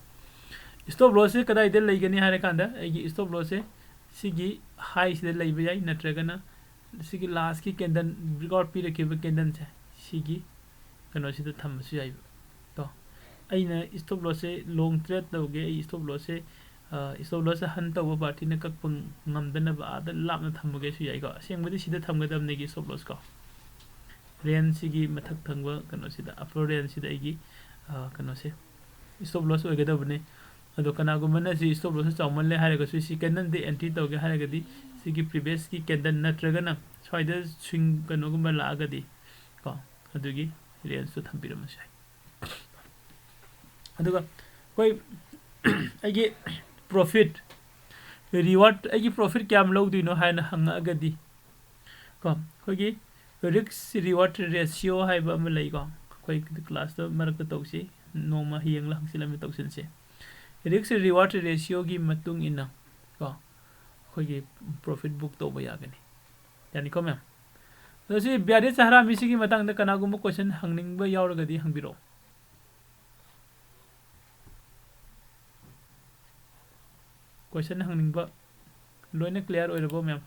Stop loss ꯁꯦ ꯀꯗꯥꯏꯗ ꯂꯩꯒꯅꯤ ꯍꯥꯏꯔꯀꯥꯟꯗ, ꯑꯩꯒꯤ stop loss ꯁꯦ ꯁꯤꯒꯤ high ꯁꯤꯗ ꯂꯩꯕ ꯌꯥꯏ, ꯅꯠꯇ꯭ꯔꯒꯅ ꯁꯤꯒꯤ last ꯀꯤ candle, breakout ꯄꯤꯔꯛꯈꯤꯕ candle ꯁꯦ ꯁꯤꯒꯤ ꯀꯩꯅꯣꯁꯤꯗ ꯊꯝꯕꯁꯨ ꯌꯥꯏꯕ꯫ ꯇꯣ, ꯑꯩꯅ stop lossꯁꯦ, long trade ꯇꯧꯒꯦ, ꯑꯩ stop lossꯁꯦ, stop lossꯁꯦ hunt ꯇꯧꯕ partyꯅ ꯀꯛꯄ ꯉꯝꯗꯅꯕ ꯑꯥꯗ ꯂꯥꯞꯅ ꯊꯝꯃꯒꯦꯁꯨ ꯌꯥꯏꯀꯣ꯫ ꯑꯁꯦꯡꯕꯗꯤ ꯁꯤꯗ ꯊꯝꯒꯗꯕꯅꯦ ꯑꯩꯒꯤ stop lossꯀꯣ꯫ Rangeꯁꯤꯒꯤ ꯃꯊꯛ ꯊꯪꯕ ꯀꯩꯅꯣꯁꯤꯗ, upper rangeꯁꯤꯗ ꯑꯩꯒꯤ ꯀꯩꯅꯣꯁꯦ stop loss ꯑꯣꯏꯒꯗꯕꯅꯦ꯫ ꯑꯗꯣ ꯀꯅꯥꯒꯨꯝꯕꯅ ꯁꯤ stop lossꯁꯦ ꯆꯥꯎꯃꯜꯂꯦ ꯍꯥꯏꯔꯒꯁꯨ, ꯁꯤ candleꯗꯤ entry ꯇꯧꯒꯦ ꯍꯥꯏꯔꯒꯗꯤ, ꯁꯤꯒꯤ previousꯀꯤ candle ꯅꯠꯇ꯭ꯔꯒꯅ ꯁ꯭ꯋꯥꯏꯗ swing ꯀꯩꯅꯣꯒꯨꯝꯕ ꯂꯥꯛꯑꯒꯗꯤ ꯀꯣ, ꯑꯗꯨꯒꯤ rangeꯇꯣ ꯊꯝꯕꯤꯔꯝꯃꯁꯨ ꯌꯥꯏ꯫ ꯑꯗꯨꯒ ꯑꯩꯈꯣꯏ ꯑꯩꯒꯤ profit, reward, ꯑꯩꯒꯤ profit ꯀꯌꯥꯝ ꯂꯧꯗꯣꯏꯅꯣ ꯍꯥꯏꯅ ꯍꯪꯉꯛꯑꯒꯗꯤ ꯀꯣ, ꯑꯩꯈꯣꯏꯒꯤ risk reward ratio ꯍꯥꯏꯕ ꯑꯃ ꯂꯩꯀꯣ꯫ ꯑꯩꯈꯣꯏ classꯇ ꯃꯔꯛꯇ ꯇꯧꯁꯤ, ꯅꯣꯡꯃ ꯍꯌꯦꯡꯂ ꯍꯪꯆꯤꯠꯂ ꯑꯃ ꯇꯧꯁꯤꯟꯁꯦ꯫ Risk reward ratioꯒꯤ ꯃꯇꯨꯡ ꯏꯟꯅ ꯀꯣ, ꯑꯩꯈꯣꯏꯒꯤ profit book ꯇꯧꯕ ꯌꯥꯒꯅꯤ꯫ ꯌꯥꯅꯤꯀꯣ ꯃꯦꯝ? ꯑꯗꯣ ꯁꯤ ꯕꯤꯌꯥꯔꯤ ꯆꯍꯔꯥꯃꯤꯁꯤꯒꯤ ꯃꯇꯥꯡꯗ ꯀꯅꯥꯒꯨꯝꯕ question ꯍꯪꯅꯤꯡꯕ ꯌꯥꯎꯔꯒꯗꯤ ꯍꯪꯕꯤꯔꯛꯑꯣ꯫ Question ꯍꯪꯅꯤꯡꯕ ꯂꯣꯏꯅ clear ꯑꯣꯏꯔꯕꯣ ꯃꯦꯝ?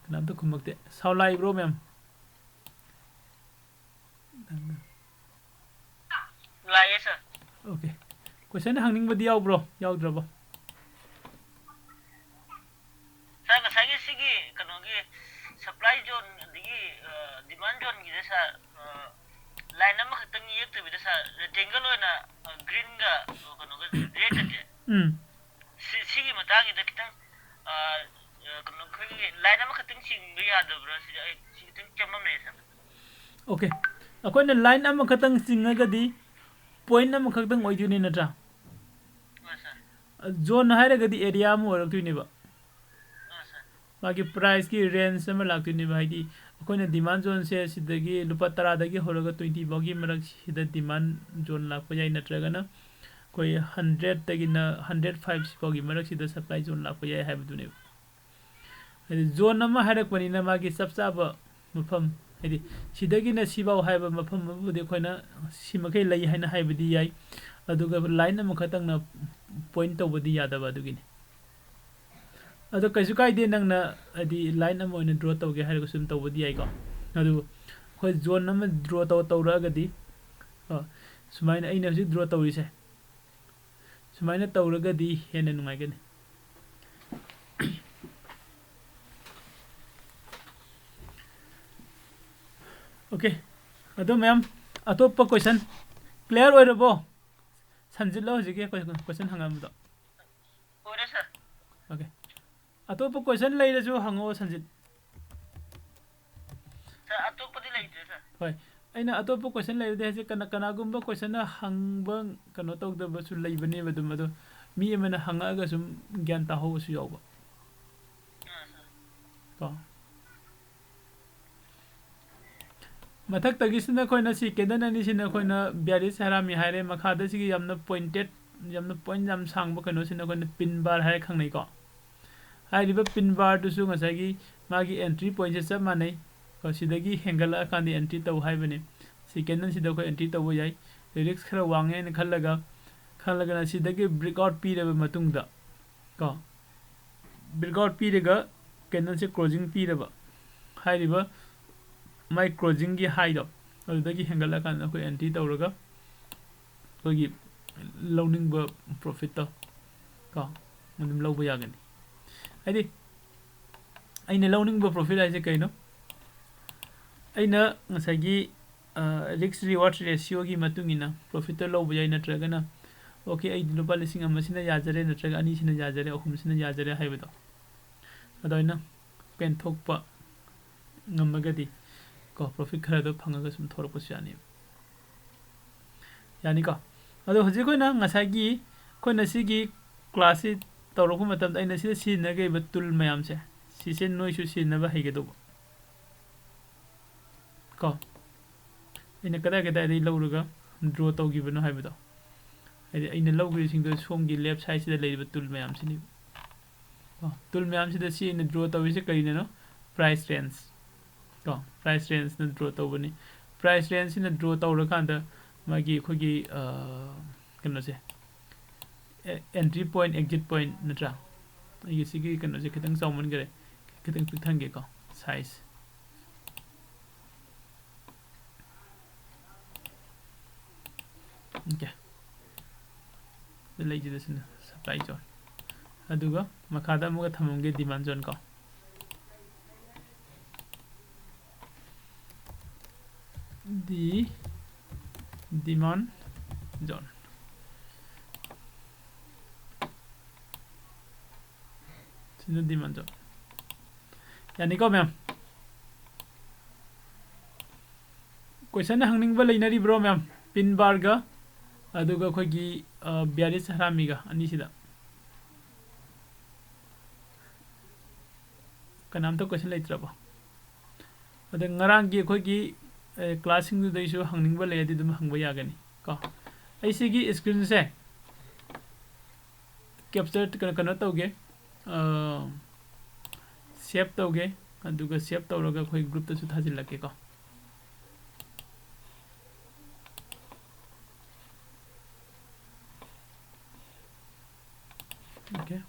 ꯀꯅꯥꯝꯇ ꯈꯨꯝꯃꯛꯇꯦ꯫ Sound ꯂꯥꯛꯏꯕ꯭ꯔꯣ ꯃꯦꯝ? ꯂꯥꯛꯑꯦ sir꯫ Okay꯫ Question ꯍꯪꯅꯤꯡꯕꯗꯤ ꯌꯥꯎꯕ꯭ꯔꯣ? ꯌꯥꯎꯗ꯭ꯔꯕꯣ? Sir, ꯉꯁꯥꯏꯒꯤ ꯁꯤꯒꯤ ꯀꯩꯅꯣꯒꯤ supply zone ꯑꯗꯒꯤ, ꯑ, demand zoneꯒꯤꯁꯦ sir, ꯑ, line ꯑꯃꯈꯛꯇꯪ ꯌꯦꯛꯇꯕꯤꯗ sir, rectangle ꯑꯣꯏꯅ, ꯑ, greenꯒ, ꯑ, ꯀꯩꯅꯣꯒ redꯀꯁꯦ, ꯎꯝ꯫ ꯁꯤ-, ꯁꯤꯒꯤ ꯃꯇꯥꯡꯁꯤꯗ ꯈꯤꯇꯪ, ꯑ, ꯑ, ꯀꯩꯅꯣ, ꯑꯩꯈꯣꯏꯒꯤ line ꯑꯃꯈꯛꯇꯪ ꯆꯤꯡꯕ ꯌꯥꯗꯕ꯭ꯔꯥ? ꯁꯤꯗ ꯑꯩ ꯁꯤ ꯈꯤꯇꯪ ꯆꯃꯝꯅꯩ sir꯫ Okay꯫ ꯑꯩꯈꯣꯏꯅ line ꯑꯃꯈꯛꯇꯪ ꯆꯤꯡꯉꯒꯗꯤ point ꯑꯃꯈꯛꯇꯪ ꯑꯣꯏꯗꯣꯏꯅꯤ ꯅꯠꯇ꯭ꯔꯥ? ꯑ, sir꯫ Zone ꯍꯥꯏꯔꯒꯗꯤ area ꯑꯃ ꯑꯣꯏꯔꯛꯇꯣꯏꯅꯦꯕ꯫ ꯑ, sir꯫ ꯃꯥꯒꯤ priceꯀꯤ range ꯑꯃ ꯂꯥꯛꯇꯣꯏꯅꯦꯕ꯫ ꯍꯥꯏꯗꯤ ꯑꯩꯈꯣꯏꯅ demand zoneꯁꯦ ꯁꯤꯗꯒꯤ ꯂꯨꯄꯥ ꯇꯔꯥꯗꯒꯤ ꯍꯧꯔꯒ twenty ꯐꯥꯎꯒꯤ ꯃꯔꯛꯁꯤꯗ demand zone ꯂꯥꯛꯄ ꯌꯥꯏ, ꯅꯠꯇ꯭ꯔꯒꯅ ꯑꯩꯈꯣꯏ hundredꯇꯒꯤꯅ hundred five ꯐꯥꯎꯒꯤ ꯃꯔꯛꯁꯤꯗ supply zone ꯂꯥꯛꯄ ꯌꯥꯏ ꯍꯥꯏꯕꯗꯨꯅꯦꯕ꯫ ꯍꯥꯏꯗꯤ zone ꯑꯃ ꯍꯥꯏꯔꯛꯄꯅꯤꯅ ꯃꯥꯒꯤ ꯆꯞ ꯆꯥꯕ ꯃꯐꯝ, ꯍꯥꯏꯗꯤ ꯁꯤꯗꯒꯤꯅ ꯁꯤꯐꯥꯎ ꯍꯥꯏꯕ ꯃꯐꯝ ꯑꯃꯕꯨꯗꯤ ꯑꯩꯈꯣꯏꯅ ꯁꯤꯃꯈꯩ ꯂꯩ ꯍꯥꯏꯅ ꯍꯥꯏꯕꯗꯤ ꯌꯥꯏ, ꯑꯗꯨꯒ line ꯑꯃꯈꯛꯇꯪꯅ point ꯇꯧꯕꯗꯤ ꯌꯥꯗꯕ ꯑꯗꯨꯒꯤꯅꯤ꯫ ꯑꯗꯣ ꯀꯩꯁꯨ ꯀꯥꯏꯗꯦ, ꯅꯪꯅ ꯍꯥꯏꯗꯤ line ꯑꯃ ꯑꯣꯏꯅ draw ꯇꯧꯒꯦ ꯍꯥꯏꯔꯒꯁꯨ ꯑꯗꯨꯝ ꯇꯧꯕꯗꯤ ꯌꯥꯏꯀꯣ꯫ ꯑꯗꯨꯕꯨ ꯑꯩꯈꯣꯏ zone ꯑꯃ draw ꯇꯧ ꯇꯧꯔꯛꯑꯒꯗꯤ, ꯀꯣ, ꯁꯨꯃꯥꯏꯅ ꯑꯩꯅ ꯍꯧꯖꯤꯛ draw ꯇꯧꯔꯤꯁꯦ, ꯁꯨꯃꯥꯏꯅ ꯇꯧꯔꯒꯗꯤ ꯍꯦꯟꯅ ꯅꯨꯡꯉꯥꯏꯒꯅꯤ꯫ Okay, ꯑꯗꯣ ꯃꯌꯥꯝ, ꯑꯇꯣꯞꯄ question clear ꯑꯣꯏꯔꯕꯣ? ꯁꯟꯖꯤꯠꯂꯣ ꯍꯧꯖꯤꯛꯀꯤ question ꯍꯪꯉꯝꯕꯗꯣ? ꯑꯣꯏꯔꯦ, sir꯫ Okay, ꯑꯇꯣꯞꯄ question ꯂꯩꯔꯁꯨ ꯍꯪꯉꯛꯑꯣ, ꯁꯟꯖꯤꯠ꯫ Sir, ꯑꯇꯣꯞꯄꯗꯤ ꯂꯩꯇ꯭ꯔꯦ, sir꯫ ꯍꯣꯏ, ꯑꯩꯅ ꯑꯇꯣꯞꯄ question ꯂꯩꯔꯗꯤ ꯍꯥꯏꯁꯦ, ꯀꯅꯥ-, ꯀꯅꯥꯒꯨꯝꯕ question ꯍꯪꯕ ꯀꯩꯅꯣ ꯇꯧꯗꯕꯁꯨ ꯂꯩꯕꯅꯦꯕ ꯑꯗꯨꯝ, ꯑꯗꯣ ꯃꯤ ꯑꯃꯅ ꯍꯪꯉꯛꯑꯒ ꯁꯨꯝ ꯒ꯭ꯌꯥꯟ ꯇꯥꯍꯧꯕꯁꯨ ꯌꯥꯎꯕ꯫ ꯑꯥ, sir꯫ ꯀꯣ꯫ ꯃꯊꯛꯇꯒꯤꯁꯤꯅ ꯑꯩꯈꯣꯏꯅ ꯁꯤ candle ꯑꯅꯤꯁꯤꯅ ꯑꯩꯈꯣꯏꯅ bearish ꯍꯥꯔꯥꯃꯤ ꯍꯥꯏꯔꯦ, ꯃꯈꯥꯗ ꯁꯤꯒꯤ ꯌꯥꯝꯅ pointed, ꯌꯥꯝꯅ point ꯌꯥꯝ ꯁꯥꯡꯕ ꯀꯩꯅꯣꯁꯤꯅ ꯑꯩꯈꯣꯏꯅ pin bar ꯍꯥꯏꯔ ꯈꯪꯅꯩꯀꯣ꯫ ꯍꯥꯏꯔꯤꯕ pin barꯗꯨꯁꯨ ꯉꯁꯥꯏꯒꯤ ꯃꯥꯒꯤ entry pointꯁꯦ ꯆꯞ ꯃꯥꯟꯅꯩ꯫ ꯀꯣ, ꯁꯤꯗꯒꯤ ꯍꯦꯟꯒꯠꯂꯛꯑꯀꯥꯟꯗ entry ꯇꯧ ꯍꯥꯏꯕꯅꯤ꯫ ꯁꯤ candleꯁꯤꯗ ꯑꯩꯈꯣꯏ entry ꯇꯧꯕ ꯌꯥꯏ꯫ Risk ꯈꯔ ꯋꯥꯡꯉꯦ ꯍꯥꯏꯅ ꯈꯜꯂꯒ, ꯈꯜꯂꯒꯅ ꯁꯤꯗꯒꯤ breakout ꯄꯤꯔꯕ ꯃꯇꯨꯡꯗ, ꯀꯣ, breakout ꯄꯤꯔꯒ candleꯁꯦ closing ꯄꯤꯔꯕ, ꯍꯥꯏꯔꯤꯕ ꯃꯥꯏ closingꯒꯤ highꯗꯣ, ꯑꯗꯨꯗꯒꯤ ꯍꯦꯟꯒꯠꯂꯀꯥꯟꯗ ꯑꯩꯈꯣꯏ entry ꯇꯧꯔꯒ ꯑꯩꯈꯣꯏꯒꯤ ꯂꯧꯅꯤꯡꯕ profitꯇꯣ, ꯀꯣ, ꯑꯗꯨꯝ ꯂꯧꯕ ꯌꯥꯒꯅꯤ꯫ ꯍꯥꯏꯗꯤ ꯑꯩꯅ ꯂꯧꯅꯤꯡꯕ profit ꯍꯥꯏꯁꯦ ꯀꯩꯅꯣ? ꯑꯩꯅ ꯉꯁꯥꯏꯒꯤ, ꯑ, risk reward ratioꯒꯤ ꯃꯇꯨꯡ ꯏꯟꯅ profitꯇꯣ ꯂꯧꯕ ꯌꯥꯏ, ꯅꯠꯇ꯭ꯔꯒꯅ, "Okay, ꯑꯩꯗꯤ ꯂꯨꯄꯥ ꯂꯤꯁꯤꯡ ꯑꯃꯁꯤꯅ ꯌꯥꯖꯔꯦ, ꯅꯠꯇ꯭ꯔꯒ ꯑꯅꯤꯁꯤꯅ ꯌꯥꯖꯔꯦ, ꯑꯍꯨꯝꯁꯤꯅ ꯌꯥꯖꯔꯦ" ꯍꯥꯏꯕꯗꯣ, ꯑꯗꯨꯃꯥꯏꯅ ꯄꯦꯟꯊꯣꯛꯄ ꯉꯝꯃꯒꯗꯤ, ꯀꯣ, profit ꯈꯔꯗꯣ ꯐꯪꯉꯒ ꯁꯨꯝ ꯊꯣꯔꯛꯄꯁꯨ ꯌꯥꯅꯤꯕ꯫ ꯌꯥꯅꯤꯀꯣ? ꯑꯗꯣ ꯍꯧꯖꯤꯛ ꯑꯩꯈꯣꯏꯅ ꯉꯁꯥꯏꯒꯤ, ꯑꯩꯈꯣꯏꯅ ꯁꯤꯒꯤ classꯁꯤ ꯇꯧꯔꯛꯄ ꯃꯇꯝꯗ ꯑꯩꯅ ꯁꯤꯗ ꯁꯤꯖꯤꯟꯅꯈꯤꯕ tool ꯃꯌꯥꯝꯁꯦ, ꯁꯤꯁꯦ ꯅꯣꯏꯁꯨ ꯁꯤꯖꯤꯟꯅꯕ ꯍꯩꯒꯗꯧꯕ꯫ ꯀꯣ? ꯑꯩꯅ ꯀꯗꯥꯏ ꯀꯗꯥꯏꯗꯒꯤ ꯂꯧꯔꯒ draw ꯇꯧꯈꯤꯕꯅꯣ ꯍꯥꯏꯕꯗꯣ꯫ ꯍꯥꯏꯗꯤ ꯑꯩꯅ ꯂꯧꯈ꯭ꯔꯤꯁꯤꯡꯗꯣ ꯁꯣꯝꯒꯤ left sideꯁꯤꯗ ꯂꯩꯔꯤꯕ tool ꯃꯌꯥꯝꯁꯤꯅꯤ꯫ ꯀꯣ? Tool ꯃꯌꯥꯝꯁꯤꯗ ꯁꯤ ꯑꯩꯅ draw ꯇꯧꯔꯤꯁꯦ ꯀꯔꯤꯅꯅꯣ? Price range꯫ ꯀꯣ? Price rangeꯅ draw ꯇꯧꯕꯅꯤ꯫ Price rangeꯁꯤꯅ draw ꯇꯧꯔꯀꯥꯟꯗ ꯃꯥꯒꯤ ꯑꯩꯈꯣꯏꯒꯤ, ꯑ, ꯀꯩꯅꯣꯁꯦ, ꯑꯦ-, entry point, exit point ꯅꯠꯇ꯭ꯔꯥ? ꯑꯩꯒꯤ ꯁꯤꯒꯤ ꯀꯩꯅꯣꯁꯦ ꯈꯤꯇꯪ ꯆꯥꯎꯃꯟꯈꯔꯦ, ꯈꯤꯇꯪ ꯄꯤꯛꯊꯟꯒꯦꯀꯣ, size꯫ Okay, ꯂꯩꯁꯤꯗ ꯁꯤꯅ supply zone꯫ ꯑꯗꯨꯒ ꯃꯈꯥꯗ ꯑꯃꯒ ꯊꯝꯃꯝꯒꯦ, demand zone ꯀꯣ꯫ The demand zone꯫ ꯁꯤꯅ demand zone꯫ ꯌꯥꯅꯤꯀꯣ ꯃꯌꯥꯝ? Question ꯍꯪꯅꯤꯡꯕ ꯂꯩꯅꯔꯤꯕ꯭ꯔꯣ ꯃꯌꯥꯝ? Pin bar ꯒ ꯑꯗꯨꯒ ꯑꯩꯈꯣꯏꯒꯤ, ꯑ, bearish ꯍꯔꯥꯃꯤꯒ ꯑꯅꯤꯁꯤꯗ꯫ ꯀꯅꯥꯝꯇ question ꯂꯩꯇ꯭ꯔꯕꯣ? ꯑꯗ ꯉꯔꯥꯡꯒꯤ ꯑꯩꯈꯣꯏꯒꯤ, ꯑ, class ꯁꯤꯡꯗꯨꯗꯩꯁꯨ ꯍꯪꯅꯤꯡꯕ ꯂꯩꯔꯗꯤ ꯑꯗꯨꯝ ꯍꯪꯕ ꯌꯥꯒꯅꯤ ꯀꯣ꯫ ꯑꯩ ꯁꯤꯒꯤ screen ꯁꯦ capture ꯀꯩꯅꯣ, ꯀꯩꯅꯣ ꯇꯧꯒꯦ, ꯑ, save ꯇꯧꯒꯦ, ꯑꯗꯨꯒ save ꯇꯧꯔꯒ ꯑꯩꯈꯣꯏ group ꯇꯁꯨ ꯊꯥꯖꯤꯜꯂꯛꯀꯦꯀꯣ꯫ Okay꯫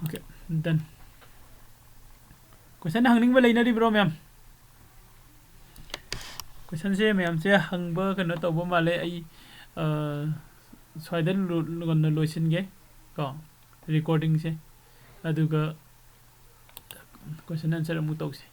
Okay, done꯫ Question ꯍꯪꯅꯤꯡꯕ ꯂꯩꯅꯔꯤꯕ꯭ꯔꯣ ꯃꯌꯥꯝ? Question ꯁꯦ ꯃꯌꯥꯝꯁꯦ ꯍꯪꯕ ꯀꯩꯅꯣ ꯇꯧꯕ ꯃꯥꯜꯂꯦ꯫ ꯑꯩ, ꯑ, ꯁ꯭ꯋꯥꯏꯗ ꯂꯣ-, ꯂꯣ-, ꯂꯣꯏꯁꯤꯟꯒꯦ ꯀꯣ, recording ꯁꯦ, ꯑꯗꯨꯒ question answer ꯑꯃꯨꯛ ꯇꯧꯁꯦ꯫